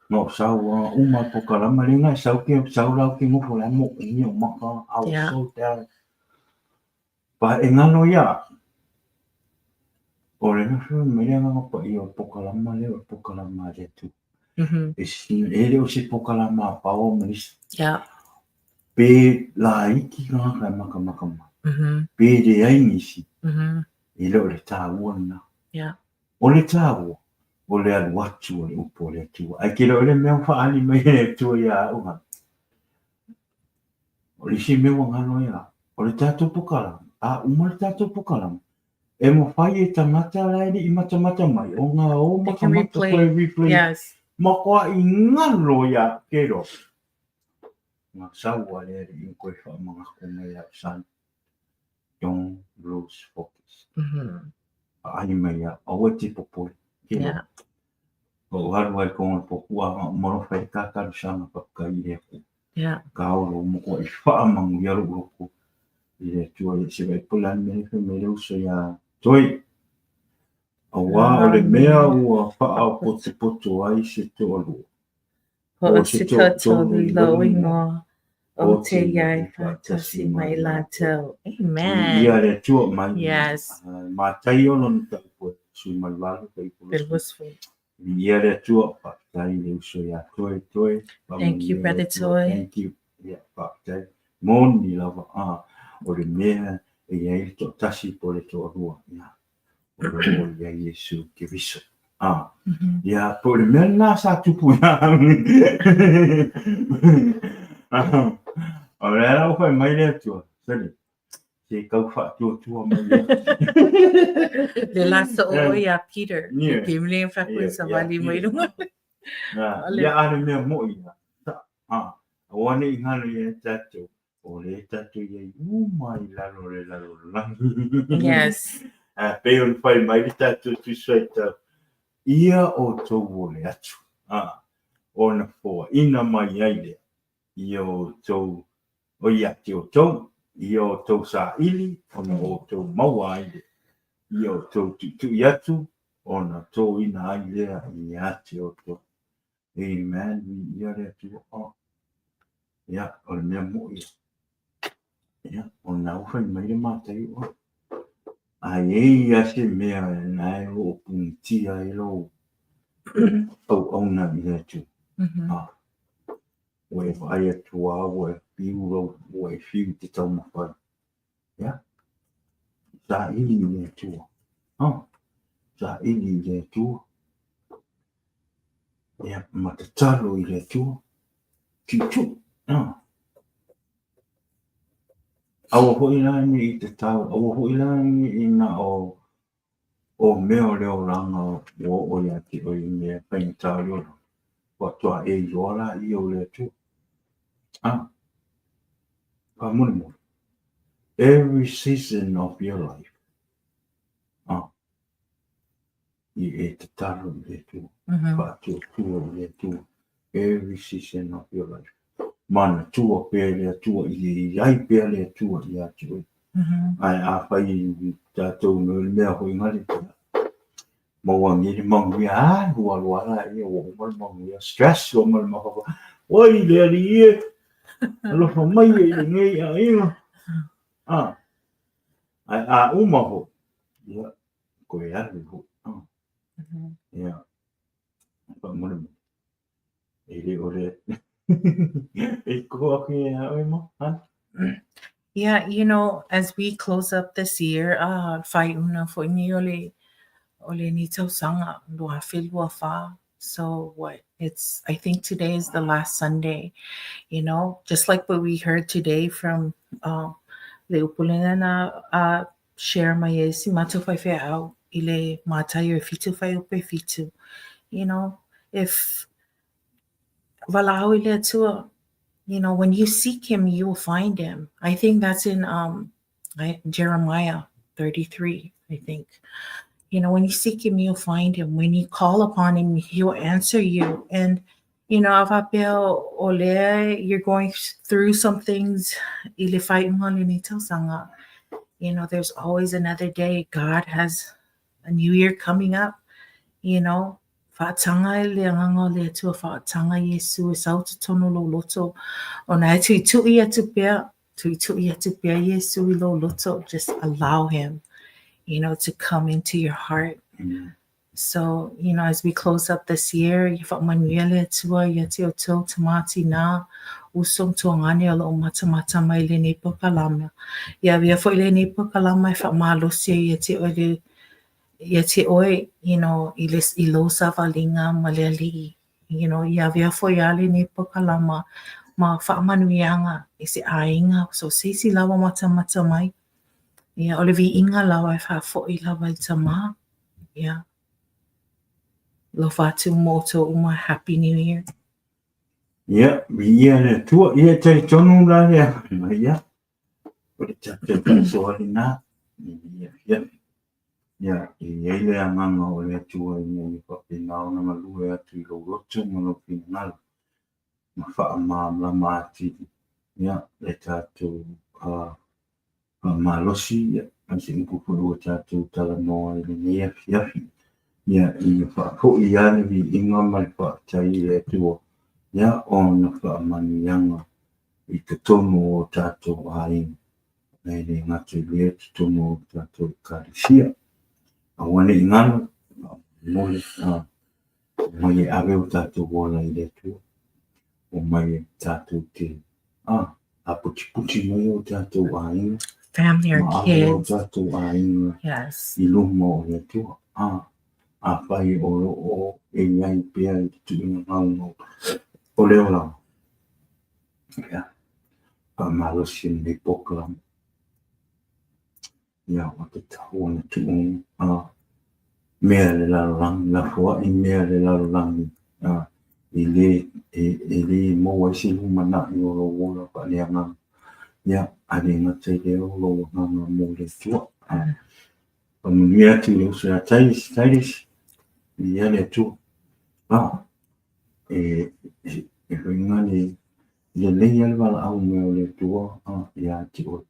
No, sau, uma pokalama le ngai, sau ke, sau lau ke ngofo le mo, ni o maka, I was so down. Pa e ngalo ia, o le nofo me le nganga pa i o pokalama le, o pokalama le tu. E si, e le o se pokalama a pao ma lisi. Pe la iki nganga kai maka maka ma. Pe le ai nisi. E le o le tāua na. O le tāua, o le alu atu o le upu o le Atua. Ai ke le o le mea whaali mai e le Atua ia au ha. O le isi mea ua ngalo ia, o le tātou pokalama, a uma le tātou pokalama, e mawhai e tangata la e i matamata mai, o ngā o They can matamata replay. koe replay. Ma koa i ngalo ia ke ro. Ngā saua le ere i koe whaamangako mai au san. Don't lose focus. Ai mai ia, aua te popole. Ke ro. O haru ai konga po kua ngā umaro whai kākaru sanga papuka i le aku. Ka oro mo koa i whaamangu ia ro roko. I le atua i se vai pula ni me me le uso ia toi. Aua o le mea ua whaao po te poto ai se toa lua. Ho O se se toa toa tolu tolu i lau i ingoa. Ou te i ai faatasi ma i latou. Amen. Ia le Atua mai. Yes. Mataio lona taupu e 18 fuaiupu 20. Ia le Atua, faafetai i le uso ia Toe, Toe. Thank you, Brother Toe. Thank you. Ia, faafetai. Moni lava, a, o le mea e i ai le toatasi po o le toalua. Ia, o lo o i ai Iesu Keriso. A, ia, po o le mea lena sa tupu ia au. O lea la ua fai mai le Atua, sole, se tau faatuatua mai ia. Le la soo oe iā Peter. Yeah. Ke mle fa koe savali mai lunga. Ia, a le mea moʻi ia. A, aua ne i galo ia tatou, o lea tatou i ai uma i lalo o le lalolagi. Yes. A pei ona fai mai le tatou Tusi Faitau, ia outou o le atu, a, ona foaina mai ai lea ia outou, o ia te outou, ia outou saili ona outou maua ai lea, ia outou tuitui atu ona toina ai lea ia te outou. Amen. Viia le Atua. Oh. Ia, o le mea moʻi ia. Ia, o lena ua fai mai le Mataio. Oh. A i ai lava se mea na e o lo o punitia ai lou auauna i le Atua. Ah. Ua e vaai atu lava ua e fiu lou, ua e fiu i te taumafai. Ia, saili i le Atua. Oh, saili i le Atua. Ia, ma tatalo i le Atua. Tuitui. Oh. Aua foi la ne i tatau, aua foi la ne i na o o mea o le olaga ua oo ia te oe i mea faigata o le olaga, faatoa e iloa laia o le Atua. Ah, faamolemole, every season of your life, ah, i e tatalo i le Atua, faatuatua i le Atua, every season of your life. Manatua pea le Atua, i le i ai pea le Atua ia te oe. Ae afai tatou no le mea foi ngale, maua nei le manuia, alu alu lava laia ua uma le manuia, stress ua uma le mafaufau, oi le Alii e, alofa mai e i lenei aiga. Ah, ae a uma foi, ia, koe alu foi. Ah, ia, faamolemole. E le o le e koho aku ia oe mo, ha? Yeah, as we close up this year, ah, faaiuga foi nei o le o lenei tausaga, 2024. So what? It's I think today is the last Sunday, just like what we heard today from le upu lena na share mai ai si matou faifeau i le Mataio e fitu fuaiupu e fitu. If valaau i le Atua, when you seek him, you will find him. I think that's in Jeremiah 33, I think. When you seek him, you'll find him. When you call upon him, he'll answer you. And, a faapea o lea, you're going through some things, i le faaiuga o lenei tausaga. There's always another day. God has a new year coming up. Faataga i le agaga o le Atua, faataga Iesu e sau i totonu o lou loto. Ona e tuitui atu pea, tuitui atu pea Iesu i lou loto. Just allow him, to come into your heart. So, as we close up this year, ia faamanuia le Atua ia te outou tama tinā, uso ma tuagane o lo o matamata mai i lenei polokalame. Ia avea foi lenei polokalame e faamalosi ai ia te oe le ia te oe, i le i lou savaliga ma le Alii. Ia avea foi a lenei polokalama ma faamanuiaga i se aiga, so o se isi lava matamata mai. Ia, o le viiga lava e faafoi lava i le Tama. Ia. Alofa atu mo outou uma. Happy New Year. Ia, viia le Atua. Ia, e talitonu la lea. Ia, o le tatou faasoa lena. Ia, ia. Ia, e i ai le agaga o le Atua ina ia faapena ona galue atu i lou loto ma lou finagalo ma faamalamalama atili, ia, le tatou faamalosi, ia, ma se upu foi ua tatou talanoa i lenei afiafi. Ia, ia faafoi lava le viiga ma le faafetai i le Atua, ia, ona faamanuiaga. i totonu o tatou aiga, e le gata i lea i totonu o tatou Ekalesia. Aua ne i galo, faamolemole, omai e ave o tatou ola i le Atua, omai e tatou te aputiputi mai o tatou aiga, Family or ma ave o kids. tatou aiga Yes. i luma o le Atua. Afai o lo o e i ai pea i le tuuina gaugau o le olaga, ia, faamalosi lenei polokalame. Ia, ua tatau ona tuu mea le lalolagi, lafoai mea le lalolagi, e le, e le maua ai se lumanai o lou ola faaleagaga. Ia, ae le gata i lea o lou agaga mo le Atua. Faamanuia atu i le uso ia Titus, Titus, viia le Atua. E, e faiga le lelei lava le valaau mai o le Atua ia te oe.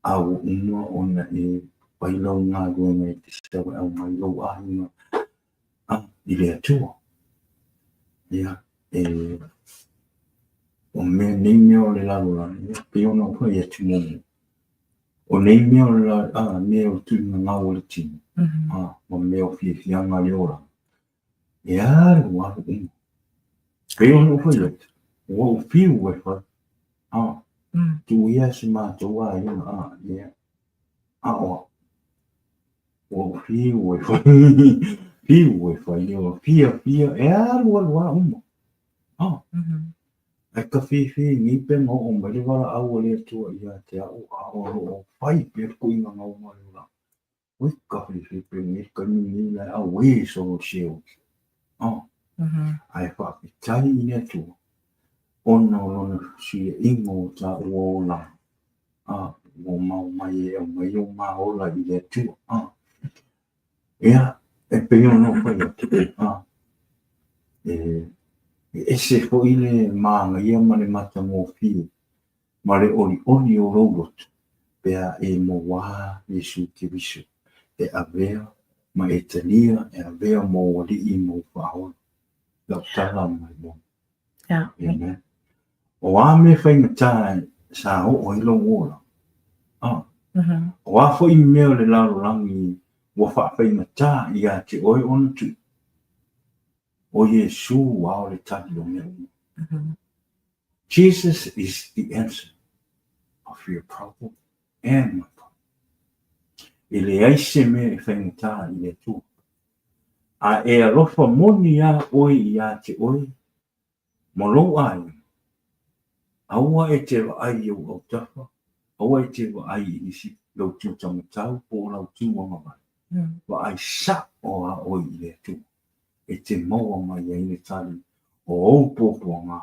A ua uma ona e fai lau galuega e te sau e aumai lou aiga i le Atua. Ia, e, o mea nei mea o le lalolagi, ia, pei ona ou fai atu muamua, o nei mea o le mea o le tuuina gau o le tino, ma mea o fiafiaga o le olaga, e alu alu uma. Pei ona ou fai atu, ua ou fiu e fai, tuu ia si matou aiga, ia, a o au, ua ou fiu e fai, fiu e fai, le ola, fiafia, e alu alu lava uma. Ae ka fiafia i nei pe na oo mai le valaau a le Atua ia te au, a o lo o fai pea le tuuina gauga o le olaga. Ui ka fiafia pe nei le taimi lenei la e auē solo i se oe. Ae faafetai i le Atua ona o lona fesuiaiga o taua olaga, ua ma omai e aumai o ma ola i le Atua. Ia, e pei ona ou fai atu, e ese foi le manaia ma le matagofie ma le olioli o lou loto pe a e mauā Iesu Keriso e avea ma e talia e avea ma ou Alii ma ou Faaola. Lau tala mai moni. Amen. O a mea faigata sa oo ai lou ola? O a foi mea o le lalolagi ua faafaigata ia te oe ona tuu? O Iesu lava o le tali o mea uma. Jesus is the answer of your problem and my problem. E leai se mea e faigata i le Atua. A e alofa moni lava oe ia te oe ma lou aiga, aua e te vaai i ou autafa, aua e te vaai i nisi lou tutamatau po o lau tu agavale. Vaai sao lava oe i le Atua e te maua mai ai le tali o ou puapuaga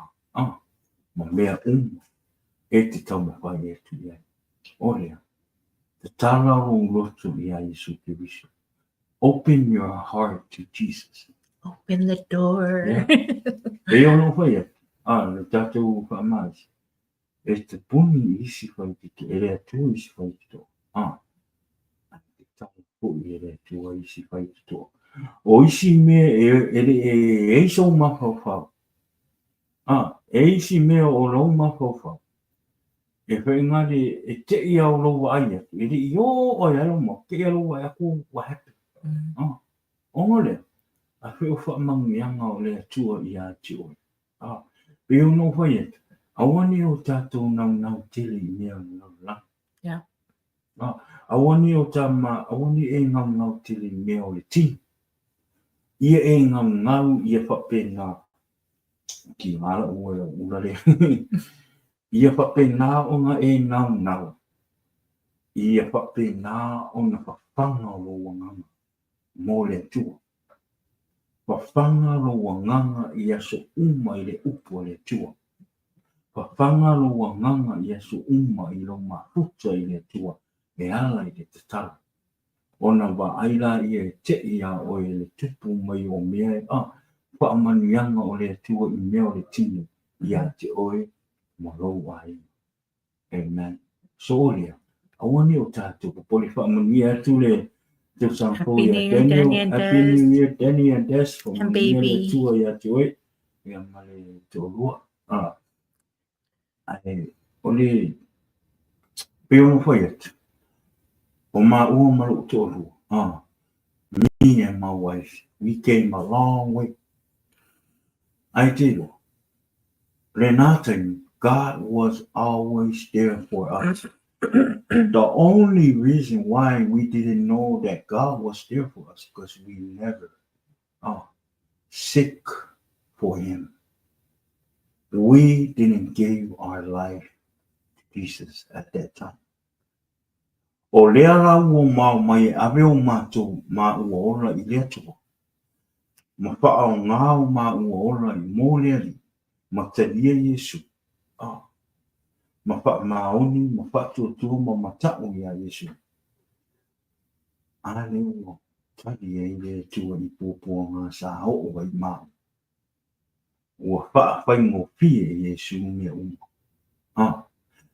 ma mea uma e te taumafai atu i ai. O lea, tatala lou loto iā Iesu Keriso. Open your heart to Jesus. Open the door. Yeah. Pei ona ou fai atu, le tatou faamalosi, e te puni i isi faitotoa, e le Atua isi faitotoa. A e te tala foi e le Atua isi faitotoa. O isi mea e le e i ai sou mafaufau, e isi mea o lou mafaufau, E whaingari e te i au lou vaai atu, e le i oo ai lou mau, te i au lou vaai atu ua happen. Ona lea, a whai o whaamanuiaga o le Atua ia te oe. Pei ona ou fai atu, aua ne i o tatou naunau tele i mea o le lalolagi. Aua ne i o tama, aua ne i e naunau tele i mea o le tino. Ia e naunau ia faapena, ki ngā lau ua lau ula lea. Ia faapena ona e naunau, ia faapena ona fafaga lou agaga mo le Atua. Fafaga lou agaga i aso uma i le upu a le Atua. Fafaga lou agaga i aso uma i lou mafuta i le Atua e ala i le tatalo. Ona vaai laia e teʻi iā oe le tupu mai o mea faamanuiaga o le Atua i mea o le tino iā te oe ma lou aiga. Amen. So o lea, aua ne i o tatou popole faamanuia atu le tausaga fou Happy iā New Year, Daniel. Danny and Happy Des. New Year Danny and Des. And Faamanuia le baby. Atua iā te oe ia ma le toalua. Ae o le pei ona fai atu, o māua ma lo'u toalua, me and my wife, we came a long way. Ae te iloa, lena taimi, God was always there for us. The only reason why we didn't know that God was there for us because we never seek for him. We didn't give our life to Jesus at that time. O lea la ua mao mai e ave o mātou māua ola i le Atua, ma whaaogā o māua ola i mō le Alii, ma talia Iesu, a, ma whaamaoni, ma whaatuatua ma mata'u iā Iesu. A lea ua tali ai le Atua i puapuaga sa oo ai māua. Ua faafaigofie e Iesū mea uma. A,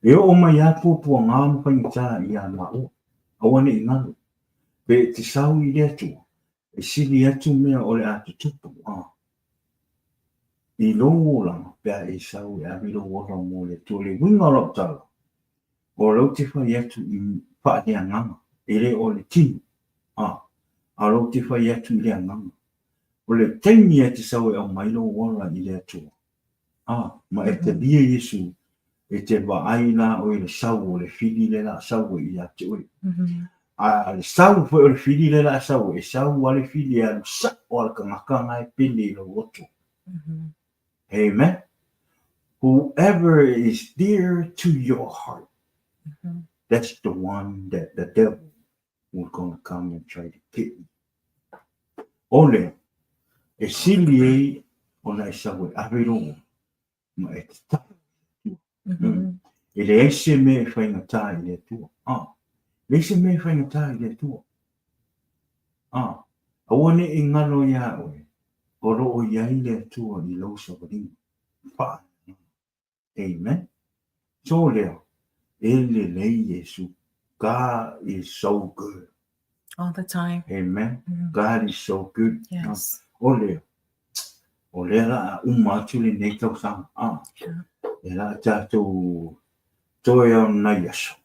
e oo mai lava puapuaga ma faigata iā māua, aua ne i galo, pe e te sau i le Atua, e sili atu mea o le a tutupu, a, i lou olaga pe a e sau e ave lou ola mo le Atua. Le uiga o lau tala, O lou te fai atu i faaleagaga, e le o le tino, a, a lou te fai atu i le agaga. O le taimi e te sau e aumai lou ola i le Atua, a, ma e talia Iesu, e te vaai la oe i le sau o le fili le la sau ai ia te oe. A le sau foi o le fili le la sau ai, e sau a le fili e alu sa'o a le kanaka na e pele i lou loto. Amen. Whoever is dear to your heart, that's the one that the devil will gonna come and try to get you. O lea, e sili ai ona e sau e ave lou ola, ma e tatalo i le Atua. E leai se mea e faigata i le Atua. Ah, leai se mea e faigata i le Atua. Ah, aua ne i galo iā oe, o lo o i ai le Atua i lou savaliga. Faaleagaga. Amen. So lea, e lelei Iesu. God is so good. All the time. Amen. God is so good. Yes. O lea, o lea la a uma atu lenei tausaga. Ah, e la a tātou toe o nai aso.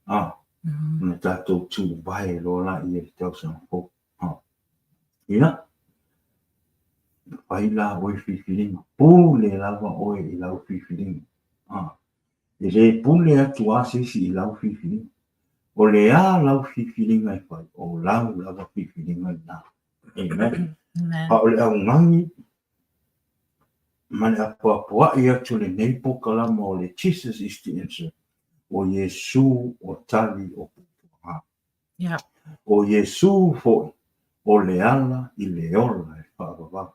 Ah, ona tātou tūvae loa la ia le tausaga fou. Ah, ia, fai la oe filifiliga, pule lava oe i lau filifiliga. Ah, e le pule atu a se isi i lau filifiliga. O le a lau filifiliga e fai, o lau lava filifiliga lena. Amen. Amen. A o le augani ma le apoapoai atu o lenei polokalama o le Jesus is the Answer, o Iesu o tali o puapuaga. O Iesu foi o le ala i le ola e faavavau.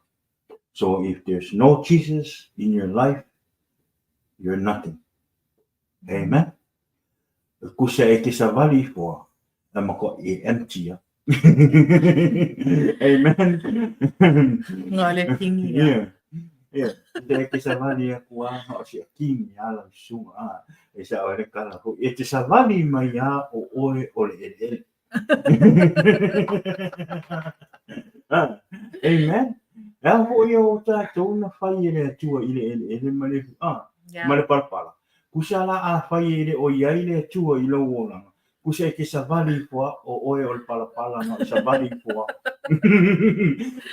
So if there's no Jesus in your life, you're nothing. Amen. Kusa e te savali ifo a, e makoa e empty a. Amen. Ngā le kingi a. Yeah. Yeah. Kusa e te savali aku a, o si a kingi a lau sunga a, e sa o re kala ho. E te savali mai a o oe o le ele ele. Amen. E a foi o tātou na whai e le Atua i le eleele ma le, ma le palapala. Kusa la a whai e le o iai le Atua i lou olaga. Kusa e te savali ifo a o oe o le palapala na o savali ifo a.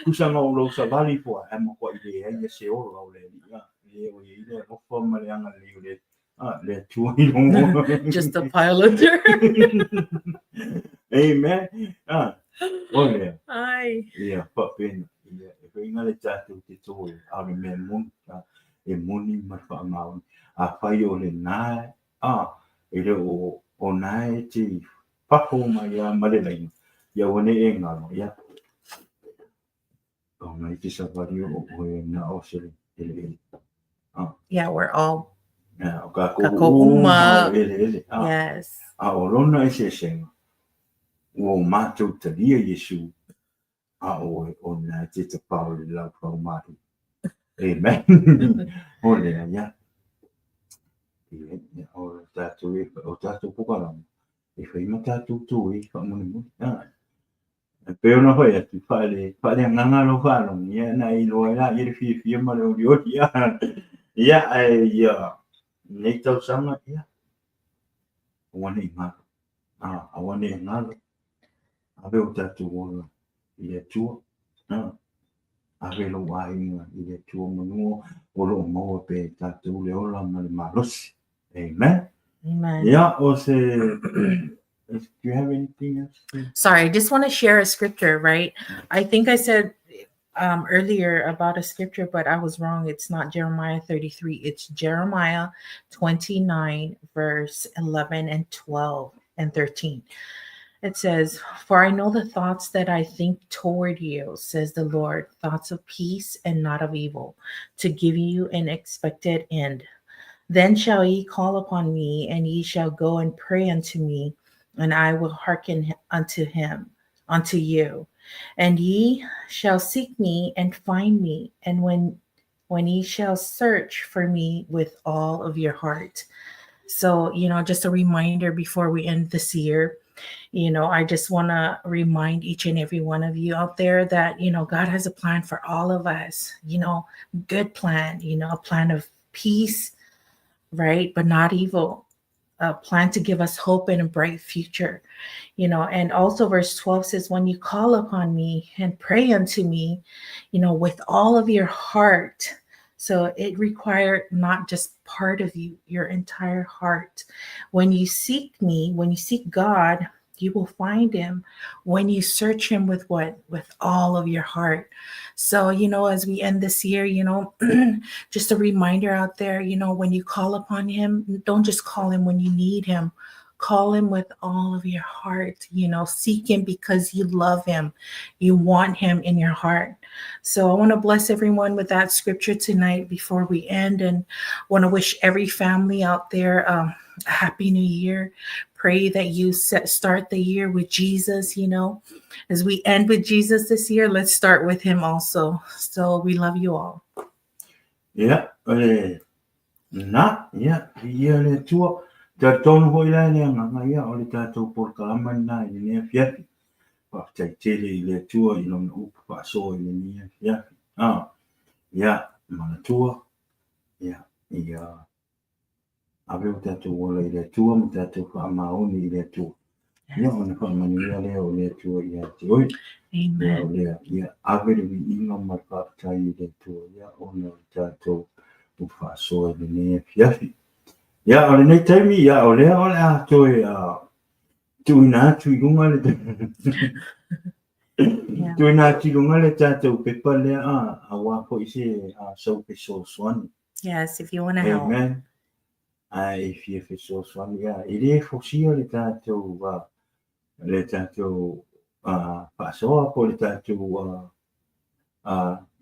Kusa na o lou savali ifo a, e matua i leai ia se ola o le Alii a. Le o iai le alofa ma le agalelei o le Ah, le Atua i lou ola. Just a pile of dirt. Amen. Ah, o lea. Ai. Ia, faapena. Ia, e whainga le tātou te tō e a le mea moni, a, e moni ma le whaamaoni. A whai o le nā, a, e le o, o nā e te paho mai a ma le laina. Ia ua ne e ngalo, ia. O ngai te savali o oe na o se ele ele. Ah. Yeah, we're all Yeah, o ka Kākou uma. o ele ele. Ah. Yes. A o lona eseesega, ua o mātou talia Iesu, a oe o nā te tapao le laufau mahi. Amen. O lea, ia. Ia, ia, o tātou e, o tātou pokalama, e whai ma tātou tō e whaamonemone. Ah. E pei ona fai atu, faale, faaleagaga lou faalogo, ia na e iloa ai laia le fiafia ma le olioli. Ia, ae ia, Lenei tausaga, ia, aua ne i galo. Aua ne i galo. Ave o tatou ola i le Atua. Ave lou aiga i le Atua manu o lo o maua pea e tatou le ola ma le malosi. Amen. Amen. Ia, o se... Do you have anything else? Sorry, I just want to share a scripture, right? I think I said earlier about a scripture, but I was wrong. It's not Jeremiah 33, it's Jeremiah 29, verse 11 and 12 and 13. It says, For I know the thoughts that I think toward you, says the Lord, thoughts of peace and not of evil, to give you an expected end. Then shall ye call upon me, and ye shall go and pray unto me, and I will hearken unto him, unto you. And ye shall seek me and find me, and when ye shall search for me with all of your heart. So, you know, just a reminder before we end this year, you know, I just want to remind each and every one of you out there that, you know, God has a plan for all of us, you know, good plan, you know, a plan of peace, right? But not evil, a plan to give us hope and a bright future, you know. And also verse 12 says, when you call upon me and pray unto me, you know, with all of your heart. So it required not just part of you, your entire heart. When you seek me, when you seek God, you will find him. When you search him with what? With all of your heart. So, you know, as we end this year, you know, just a reminder out there, you know, when you call upon him, don't just call him when you need him. Call him with all of your heart, you know, seek him because you love him. You want him in your heart. So I want to bless everyone with that scripture tonight before we end, and want to wish every family out there a happy new year. Pray that you start the year with Jesus, you know. As we end with Jesus this year, let's start with him also. So we love you all. Yeah. Na, ia, viia le Atua. Talitonu foi la i le agaga, ia, o le tatou polokalama lena i lenei afiafi. Faafetai tele i le Atua i lona upu faasoa i lenei afiafi. Ah, ia, manatua, ia, ia ave o tatou ola i le Atua ma tatou faamaoni i le Atua. Ia, ona faamanuia lea o le Atua ia te oe. Amen. Ia, o lea, ia, ave le viiga ma le faafetai i le Atua, ia, ona o le tatou upu faasoa i lenei afiafi. Ia, o lenei taimi, ia, o lea o le a toe tuuina atu i luga le tuuina atu i luga le tatou pepa lea, auā foi se sau fesoasoani. Yes, if you want to help. Amen. Ae e fia fesoasoani, ia, e le fosia le tatou, le tatou faasoa po o le tatou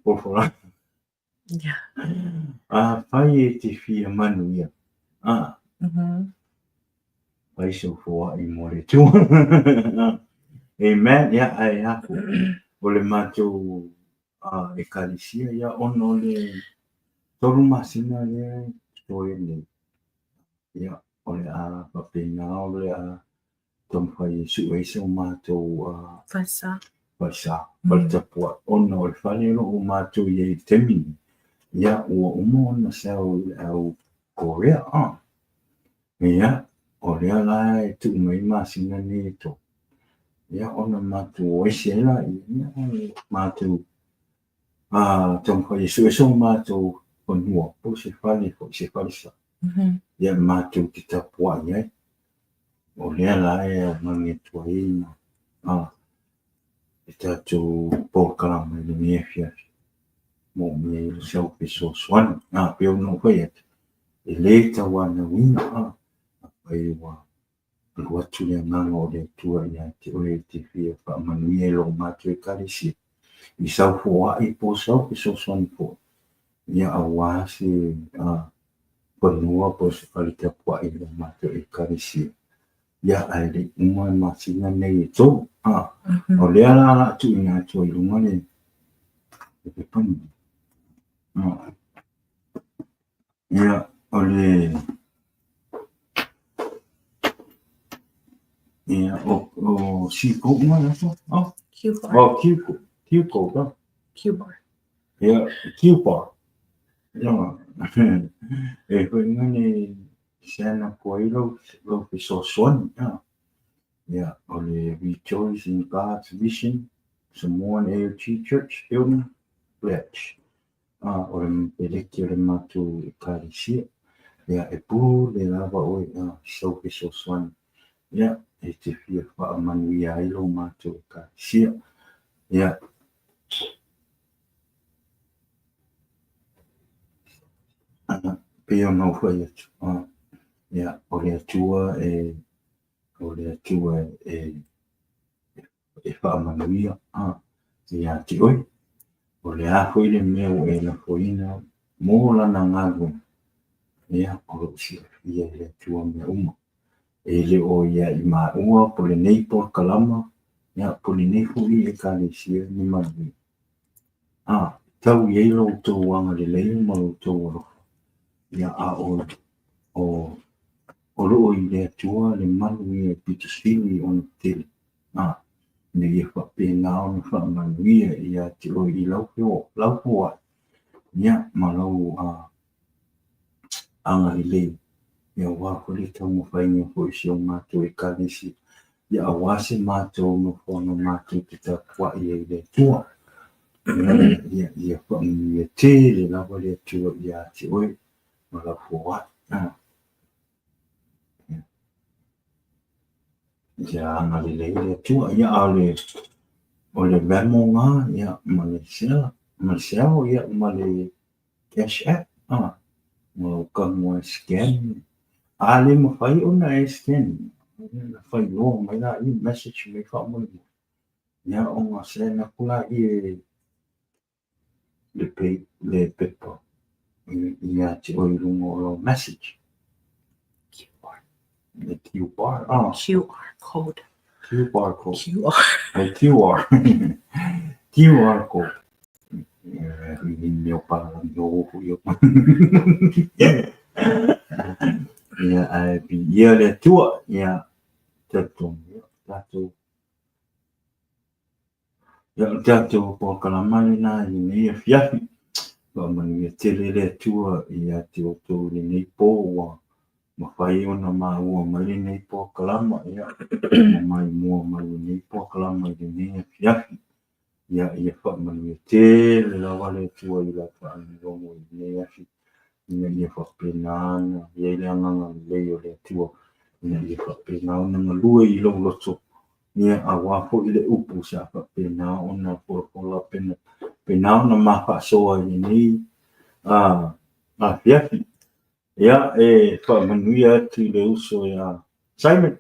polokalame. Yeah. Afai e te fia manuia, fai sau foai mo le Atua. Amen. Ia, ae a foi, o le matou ekalesia, ia, ona o le 3 masina lea e totoe nei, ia, o le a faapena o le a taumafai e sue ai so matou Falesa. Falesa, fale tapuai, ona o le fale o lo o matou i ai i le taimi nei, ia, ua uma ona sau i le au Korea, Ia, o lea la e tuu mai masina nei e 3, ia, ona matou o ese ai laia, ia, o matou taumafai e sue so matou fanua po o se fale foi, se falesa, ia, matou te tapuai ai. O lea la e augani atu ai le tatou polokalame i lenei afiafi, moomia ai le sau fesoasoani. Pei ona ou fai atu, e le tauanauina, afai ua alu atu le agaga o le Atua ia te oe e te fia faamanuia i lo matou ekalesia, i sau foai po o sau fesoasoani foi, ia auā se fanua po o se fale tapuai i lo matou ekalesia. Ia, ae le i uma le masina nei e 3. O lea la o le a tuuina atu ai i luga le pepa lenei. Ia, o le ia, o Q-code nga la to? Oh, Q-bar. Oh, Q-code. Q-code, ah. Q-bar. Ia, Q-bar. Ia, E foi ngane sign up ai lau fesoasoani. Ia, o le Rejoice in God's Vision Samoan AOG Church Building Pledge. O le peleti o le matou ekalesia. Ia, e pule lava oe i sau fesoasoani. Ia, e te fia faamanuia ai lo matou ekalesia. Ia, pei ona ou fai atu, ia, o le Atua e, o le Atua e, e faamanuia ia te oe. O le a foi le mea ua e lafoina mo lana galuega, ia, o lo o silafia e le Atua mea uma. E le o ia i maua po o lenei polokalama, ia, po o lenei foi ekalesia ni manuia. Tau i ai lo outou agalelei ma lo outou alofa, ia, a o lo o i le Atua le manuia e pito sili ona tele, ina ia faapena ona faamanuia ia te oe i lau foai, ia, ma lau agalelei, ia, aua foi le taumafaiga foi o si o matou ekalesia, ia, aua se matou nofoaga matou te tapuai ai i le Atua. Ia, ia faamanuia tele lava le Atua ia te oe ma lau foai. Ia agalelei le Atua. Ia, a o le Venmo lena, ia, ma le Zelle, ia, ma le Cash App, ma lau tago e scan. A le mafai ona e scan, ona faailoa mai laia, message mai faamolemole. Ia, ona send atu laia le pay, le pepa ia te oe i luga o lau message. QR. Le QR. QR code. QR code. QR. Le QR. QR code. I mea o palalagi o hui o. Ia, ae viia le Atua. Ia, talitonu, ia, tatou. Ia, o le tatou polokalama lena i lenei afiafi. Faamanuia tele le Atua ia te outou i lenei po ua mafai ona maua mai lenei polokalama, ia, ma maimoa mai lenei polokalama i lenei afiafi. Ia, ia faamanuia tele lava le Atua i lau faalogologo i lenei afi, ina ia faapena ona i ai le agaga lelei o le Atua, ina ia faapena ona galue i lou loto, ia, aua foi le upu sa faapena ona folafola pena ona ma faasoa i lenei afiafi. Ia, e faamanuia atu i le uso ia Simon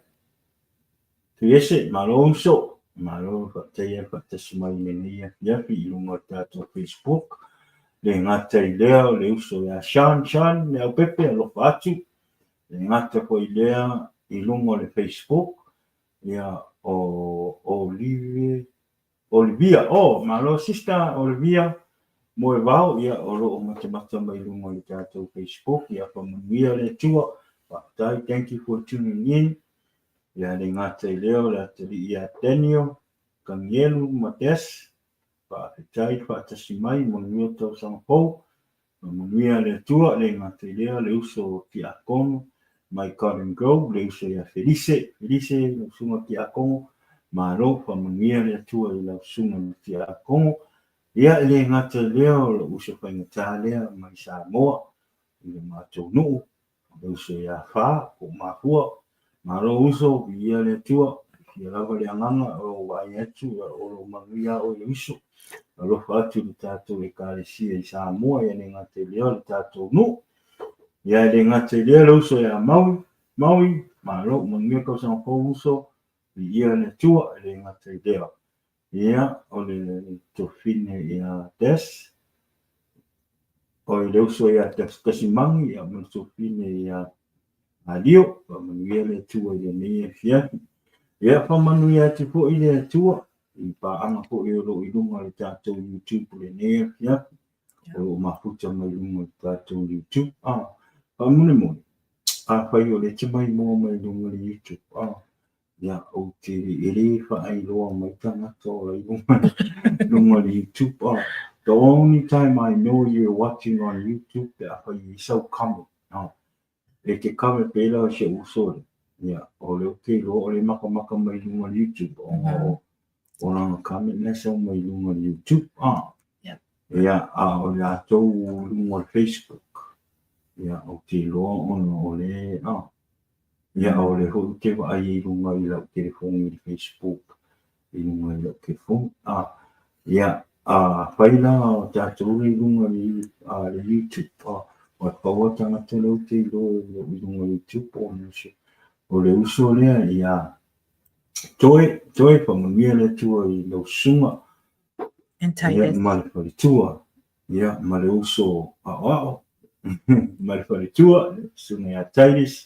Tuiese, malo uso, malo faafetai faatasi mai i lenei afiafi i luga o le tatou Facebook. Le gata i lea o le uso ia Sean, Sean Leaupepe, alofa atu. Le gata foi i lea i luga o le Facebook, ia, o Olive, Olivia, oh, malo sister Olivia Moevao, ia, o lo o matamata mai luga o le tatou Facebook, ia, faamanuia le Atua, faafetai, thank you for tuning in. Ia, le gata i lea o le atalii ia Daniel, Kanielu ma Des, faafetai faatasi mai, manuia tausaga fou. Faamanuia le Atua, le gata i lea le uso o Tiakono mai Garden Grove, le uso ia Felise, Felise, lau susuga Tiakono, malo, faamanuia le Atua i lau susuga i le Tiakono. Ia, e le gata i lea o lou uso faigata lea mai Samoa, i le matou nuu, le uso ia Fa, po o Mafua. Malo uso, viia le Atua, fiafia lava le agaga o lou vaai atu, o lo o manuia oe le uso. Alofa atu i le tatou ekalesia i Samoa, ia le gata i lea o le tatou nuu. Ia le gata i lea le uso ia Maui, Maui, malo, manuia tausaga fou uso, viia le Atua, e le gata i lea. Ia, o le tofine ia Des, o le uso ia Tasimagi, ia ma le tofine ia Alio, faamanuia le Atua i lenei afiafi. Ia, faamanuia atu foi le Atua i paaga foi o lo o i luga o le tatou YouTube i lenei afiafi, o lo o mafuta mai luga o le tatou YouTube. Faamolemole, afai o lea e te maimoa mai luga o le YouTube, ia, ou te e le faailoa mai tagata o la i luga o le YouTube. The only time I know you're watching on YouTube pe afai e i ai sau comment. No. E te comment pēlā o si o'u uso lea. Ia, o lea ou te iloa o le makamaka mai i luga o le YouTube ona o o lana comment lea e sau mai i luga o le YouTube. Ah. Yep. Ia, a o le latou i luga o le Facebook. Ia, ou te iloa ona o le, ah. Ia, o lea foi ou te vaai ai i luga i lau telefoni i le Facebook, i luga i lau telefoni. Ah, ia, afai la o tatou lea i luga i le YouTube, ah, ua pau lava tagata lea ou te iloa i luga o le YouTube ona o le uso lea, ia, Toe, Toe, faamanuia le Atua i lau susuga, ia, ma le faletua, ia, ma le uso aoao, ma le faletua, le susuga ia Titus,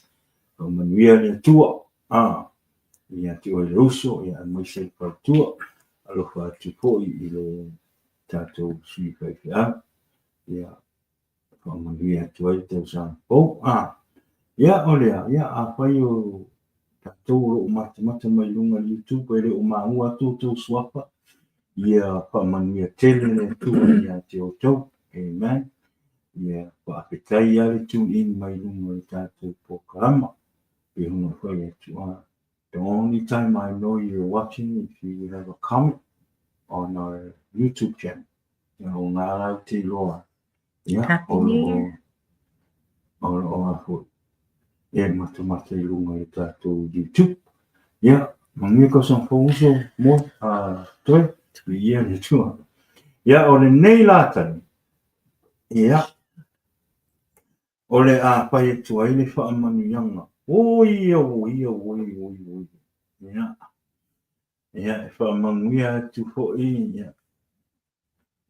faamanuia le Atua, a, ia te oe le uso, ia, aemaise le faletua, alofa atu foi i le tatou sui faifeau, ia, faamanuia atu ai le tausaga fou. A, ia, o lea, ia, afai o tatou o lo o matamata mai luga i le YouTube e le o maua atu outou suafa, ia faamanuia tele le Atua ia te outou. Amen. Ia faafetai lava le tune in mai luga o le tatou polokalama. Pei ona fai atu, a, the only time I know you're watching if you have a comment on our YouTube channel. O ngā rau te iloa. Ia, Happy o New lo o, Year. o lo o a foi. E matamata i lunga i le tatou YouTube. Ia, manuia tausaga fou uso moe, a toe, viia le Atua. Ia, o lenei la taimi, ia, o le a fai atu ai le faamanuiaga. Oi, oi, oi, oi, oi. Ia, Ia, e faamanuia atu foi ia,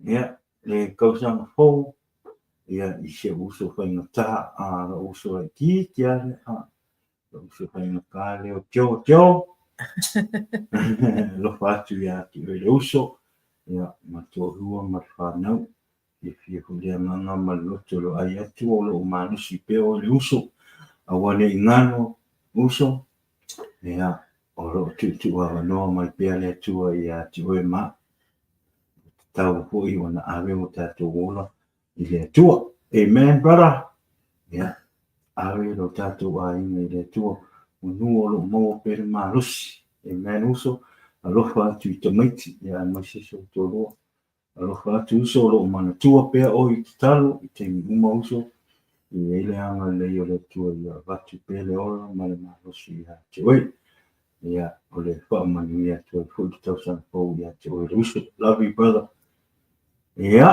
ia, le tausaga fou, ia, i si ou uso faigata, a, lou uso laitiiti lava lea, a, lou uso faigata lea o Joe, Joe, alofa atu ia te oe le uso, ia, ma toalua ma le fanau, fiafia foi le agaga ma le loto e loai atu o lo o malosi pea oe le uso, aua ne i galo, uso, Ia, o lo o tuutuu avanoa mai pea le Atua ia te oe ma au. Ua tatau foi ona ave o tatou ola i le Atua. Amen, brother! Ia, ave lo tatou aiga i le Atua, manu o lo o maua pea le malosi. Amen, uso. Alofa atu i tamaiti, ia aemaise si ou toalua. Alofa atu uso o lo o manatua pea oe i tatalo i taimi uma uso, e i ai le agalelei o le Atua ia avatu pea le ola ma le malosi ia te oe. Ia, o le faamanuia atu ai foi le tausaga fou ia te oe le uso. Love you brother. Ia,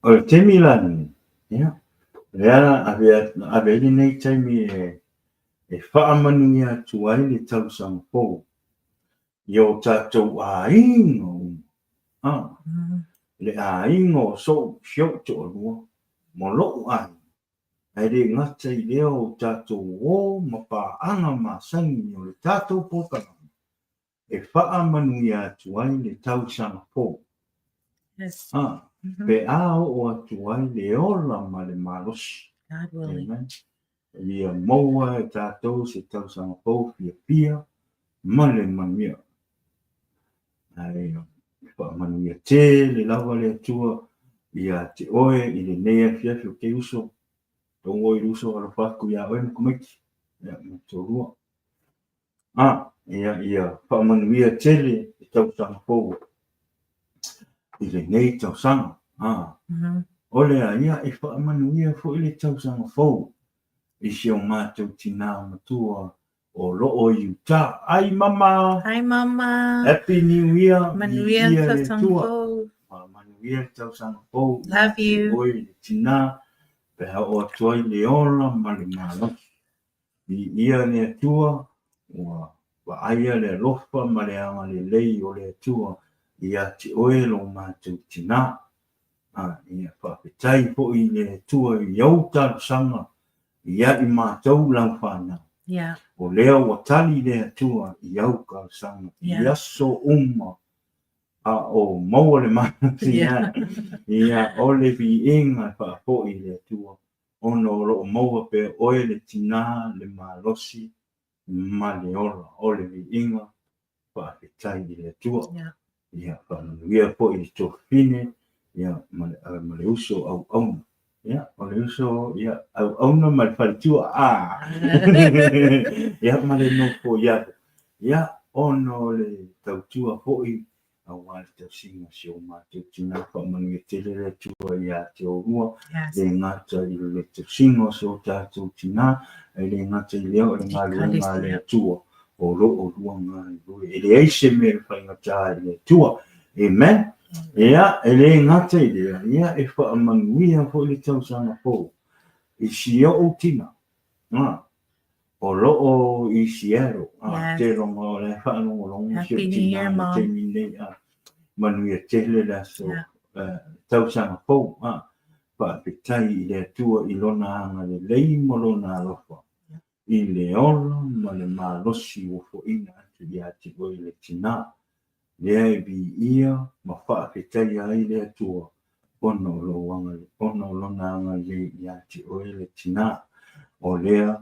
o le taimi la lenei, ia, o lea la ave, ave ai lenei taimi e, e faamanuia atu ai le tausaga fou i o tatou aiga uma. A, le aiga o sou, si ou toalua, ma lo'u aiga, ae le gata i lea o tatou uō ma paaga masani o le tatou polokalama e faamanuia atu ai le tausaga fou. Yes. A, pe a oo atu ai le ola ma le malosi. God willing. Amen. Ia maua e tatou se tausaga fou fiafia ma le manuia. Ae faamanuia tele lava le Atua ia te oe i lenei afiafi o ke uso. Tou oe i le uso alofa atu iā oe ma tamaiti, ia ma toalua. A, ia, ia faamanuia tele le tausaga fou i lenei tausaga. A, o lea, ia e faamanuia foi le tausaga fou i si o matou tinā matua o lo o i Utah. Ai mama! Hi mama! Happy New Year! Manuia le tausaga fou! Manuia le tausaga fou! Love you! Oe le tinā, pe a oo atu ai le ola ma le malosi. Viia le Atua, ua vaaia le alofa ma le agalelei o le Atua ia te oe lo matou tinā. A, ia faafetai foi i le Atua i ou talosaga ia i matou lau fanau. Yeah. O lea ua tali le Atua i au talosaga i aso uma a o maua le malosi. Yeah. Ia, o le viiga e faafoi i le Atua, ona o lo o maua pea oe le tinā, le malosi ma le ola. O le viiga faafetai i le Atua. Yeah. Ia faamanuia foi i le tuafafine. Ia, ma le, ma le uso auauna. Ia, o le uso, ia, auauna ma le faletua. Ah! Ia, ma le nofo i alo. Ia, ona o le tautua foi aua le tausiga o si o matou tina, faamanuia tele le Atua ia te oulua, Yes. le gata i le tausiga o si o tatou tina, ae le gata i lea o le galuega a le Atua o lo o lua galulue. E leai se mea e faigata i le Atua. Amen. Ia, e le gata i lea, ia e faamanuia foi le tausaga fou i si ou tina. Ah, o lo o i Seattle. Ah, Yes. te ronga o le faalogologo si Happy ou New tina Year, i le Mom. taimi nei. Ah, manuia tele le aso Yeah. tausaga fou. Ah, faafetai i le Atua i lona agalelei ma lona alofa i le ola ma le malosi ua foʻina atu ia te oe le tina, lea e viia ma faafetaia ai le Atua ona o lou ona o lona agalelei ia te oe le tina. O lea,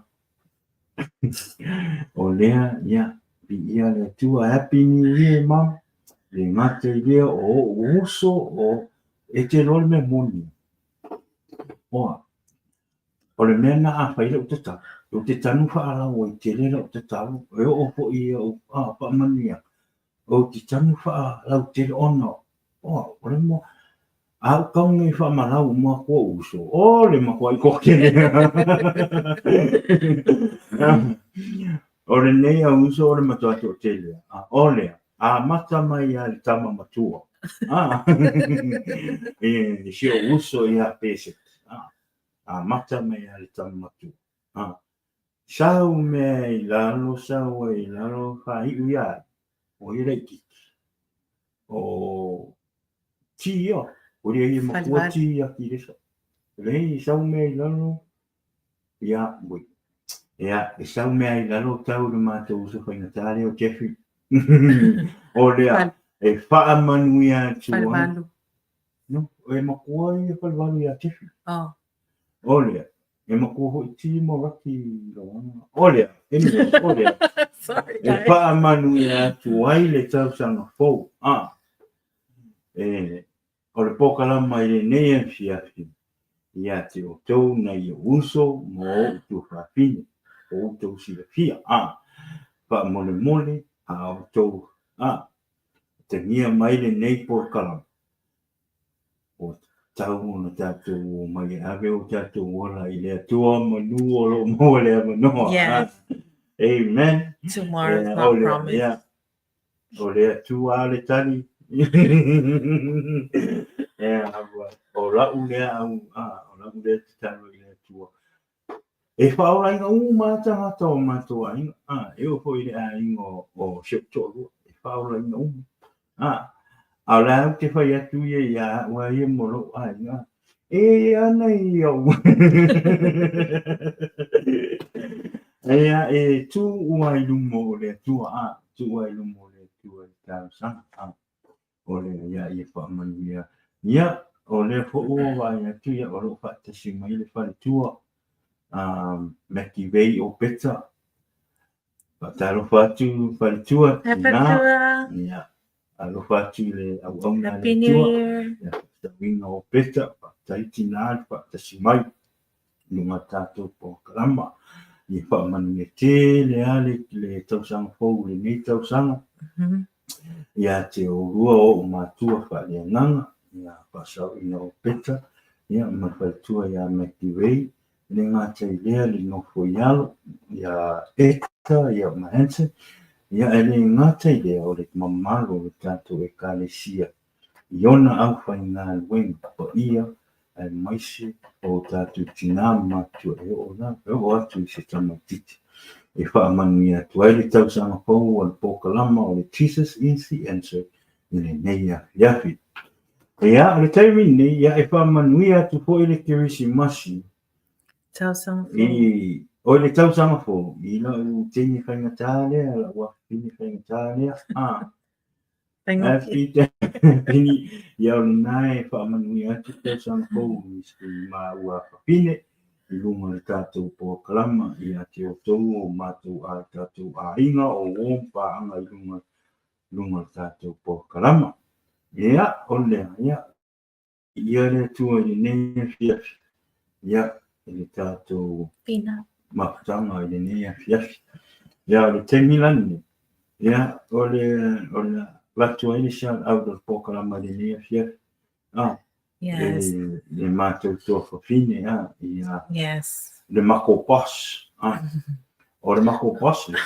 o lea, ia, viia le Atua. Happy New Year, Mom. Le gata i lea o ou uso, o, e te iloa le mea moni. Oa, O le mea lena a fai lau tatalo, ou te tanu faalauaitele lau tatalo, e oo foi i au faamanuiaga, ou te tanu faalautele ona o le moa, a ou tau nei faamalau uma atu ou uso, o le matuai toatele. O lenei au uso o le matua toatele, o lea, amata mai lava i le tama matua, i si ou uso ia Peseta. Amata mai lava i le tama matua. A, sau mea i lalo, sau ai i lalo, faaiu ia ai, o ia laitiiti. O Ti ia, o ia ia matua Ti ia ki lesa. Leai, e sau mea i lalo, ia, ui. Ia, e sau mea i lalo tau le matou uso faigata lea o Jeffrey. O lea, e faamanuia atu ai. No, e matua ia Falevalu ia Jeffrey. Oh. O lea, e matua hoi ti mo Raki Loanga. O lea, anyway, o lea. Sorry, E guys. faamanuia atu ai le tausaga fou. Ah, e, o le polokalama i lenei afiafi, ia te outou nai ou uso ma ou tuafafine, o outou silafia. Ah, faamolemole a outou, ah, Tagia mai lenei polokalama, ua tatau ona tatou omai e ave o tatou ola i le Atua manu o lo o maua le avanoa. Yes. Amen. Tomorrow's Yeah, not o le, promised. yeah. O le Atua le tali. Yeah, o lau lea au, ah, o lau lea tatalo i le Atua. E faaolaina uma lava tagata o matou aiga, a, e oo foi i le aiga o si ou toalua, e faaolaina uma. A, a o la ou te fai atu ia ia au a ia mo lou aiga, e ana i au. Ia, e tu ua i luma o le Atua, a, tu ua i luma o le Atua i talosaga, a. O lea ia ia faamanuia. Ia, o lea foi ua vaai atu ia o lo o faatasi mai le faletua a Mackie Ray o Peta. Faatalofa atu faletua, Hi, tina. Faletua. Ia, alofa atu i le auauna a le Happy New Atua. Year. Ia, faatauina o Peta, faafetai tina le faatasi mai i luga o tatou polokalama. Ia faamanuia tele lava le tausaga fou i lenei tausaga. Ia te oulua o ou matua faaleagaga, ia faasaoina o Peta, ia ma le faletua ia Matthew Ray, e le gata i lea le nofo i alo, ia Etta, ia ma Hanson, ia e le gata i lea o le mamalu o le tatou Ekalesia i ona aufaigaluega paia aemaise o tatou tinā ma matua e oo la, e oo atu i se tamaitiiti. E faamanuia atu ai le tausaga fou o le polokalama o le Jesus is the Answer i lenei afiafi. Ia, o le taimi lenei, ia e faamanuia atu foi le Kerisimasi Tausaga fou. I, o le tausaga fou, i lau teine faigata lea, lau afafine faigata lea, ah, Faigofie. Happy Ia o lena e faamanuia atu tausaga fou i maua fafine i luga o le tatou polokalama ia te outou o matou a tatou aiga o uo ma paaga i luga luga o le tatou polokalama. Ia, o lea, ia. Viia le Atua i lenei afiafi, ia, i le tatou Pina. mafutaga i lenei afiafi. Ia, o le taimi la lenei, ia, o le, o le avatu ai le shout out o le polokalama i lenei afiafi. Ah, Yes. le, le matou tuafafine, ah, ia, Yes. le makou boss. Ah, o le makou boss le,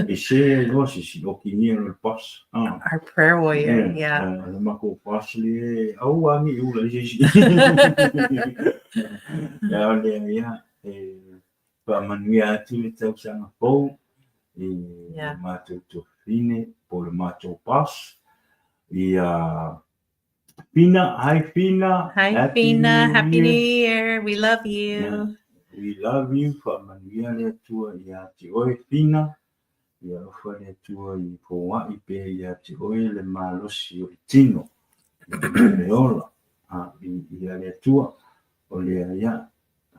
e se loa se isi, okigia loa le boss. Ah. Our prayer warrior, yeah. Yeah, le makou boss le, aua ne i ula i se isi. Ia, o lea, ia, e faamanuia atu le tausaga fou i le matou tuafafine po o le matou boss. Ia, Fina, hi Fina. Hi Happy Fina, New Happy New Year. Year. We love Yeah. you. We love you. Faamanuia le Atua ia te oe Fina. Ia alofa le Atua i foai pea ia te oe le malosi o le tino. Le ola. A, viia le Atua. O lea ia.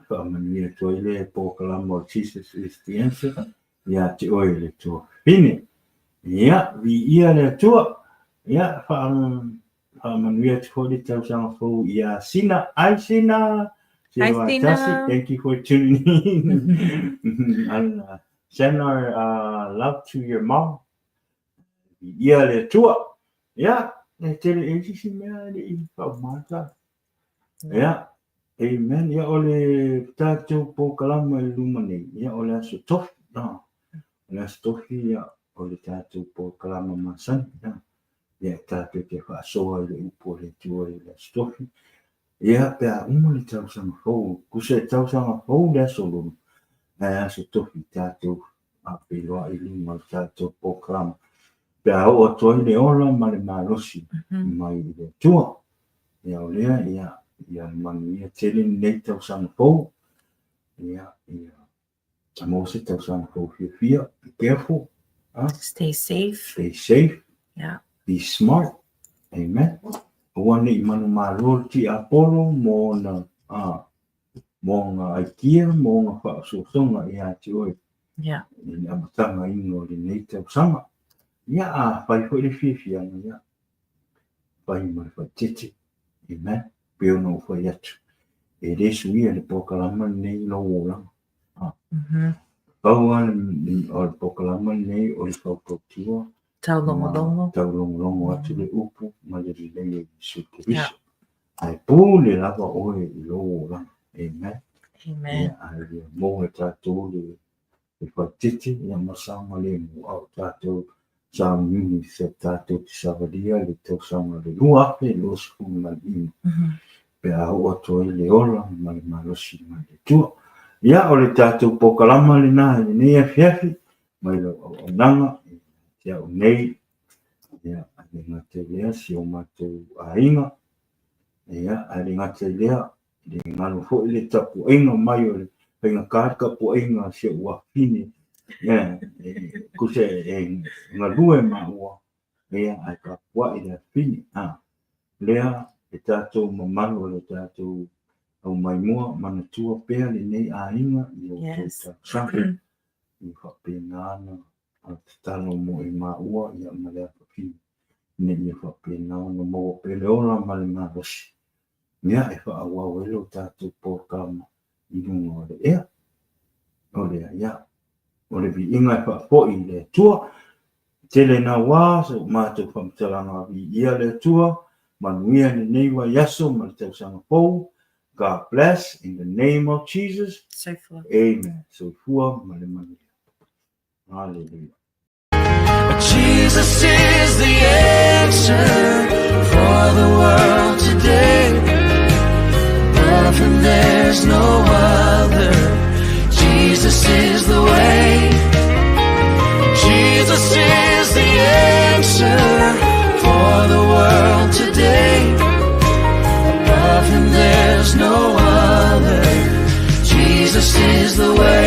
Faamanuia atu ai le polokalama o Jesus is the Answer ia te oe le tuafafine. Ia, viia le Atua. Ia, faamanuia atu foi le tausaga fou iā Sina. Hi Sina! Hi Sina Sina! Thank you for tuning in. And send our love to your mom. Viia le Atua. Ia, e tele e se isi mea e le i faaumata. Ia, amen. Ia, o le tatou polokalama i luma nei, ia, o le Aso Tofi. Ah, o le Aso Tofi, ia, o le tatou polokalama masani. Ah, ia, e tatou te faasoa i le upu a le Atua i le Aso Tofi. Ia, pe a uma le tausaga fou, tusa e tausaga fou le aso lua, ae Aso Tofi tatou faafeiloai i luma o le tatou polokalama. Pe a oo atu ai le ola ma le malosi mai i le Atua. Ia o lea, ia, ia manuia tele lenei tausaga fou. Ia, ia, maua se tausaga fou fiafia. Be careful. Ah, Stay safe. Stay safe. Yeah. Be smart. Amen. Aua ne i manumalo le tiapolo mo ona, ah, mo ona aikia, mo ona faaosoosoga ia te oe. Yeah. I le amatagaina o lenei tausaga. Ia, a fai foi le fiafiaga, ia, fai ma le faaeteete. Amen. Pei ona ou fai atu, e le suia le polokalama lenei i lou olaga. Ah. Pau lava o le polokalama lenei o le faufautua Taulogologo. ma taulogologo atu le upu ma le lelei o Iesu Keriso. Ae pule lava oe i lou olaga. Amen. Amen. Ia, ae ia maua e tatou le le faaeteete, ia ma saogalemu, a o tatou sauniuni se tatou te savalia le tausaga le 2025, pe a oo atu ai le ola ma le malosi mai le Atua. Ia, o le tatou polokalama lena i lenei afiafi, mai lau auaunaga ia te au nei, ia, ae le gata i lea si o matou aiga, ia, ae le gata i lea, E le galo foi le tapuaiga mai o le faigata le tapuaiga a si ou afafine, ia, e tusa e galue maua, ia, ae tapuai le afafine. A, lea e tatou mamalu o le tatou aumaimua, manatua pea lenei aiga i o outou talosaga. Ia faapena ona tatalo mo e maua ia ma le afafine, ina ia faapena ona maua pea le ola ma le malosi. Ia, e faaauau ai lo tatou polokalama i luga o le ea. O lea, ia, o le viiga e faafoi i le Atua. Tele naua sa o matou faamatalaga viia le Atua, manuia lenei vaiaso ma le tausaga fou. God bless in the name of Jesus. Soifua. Amen. Soifua ma le manuia. Hallelujah. Jesus is the answer for the world today. Above him there's no other. Jesus is the way. Jesus is the answer for the world today. Above him there's no other. Jesus is the way.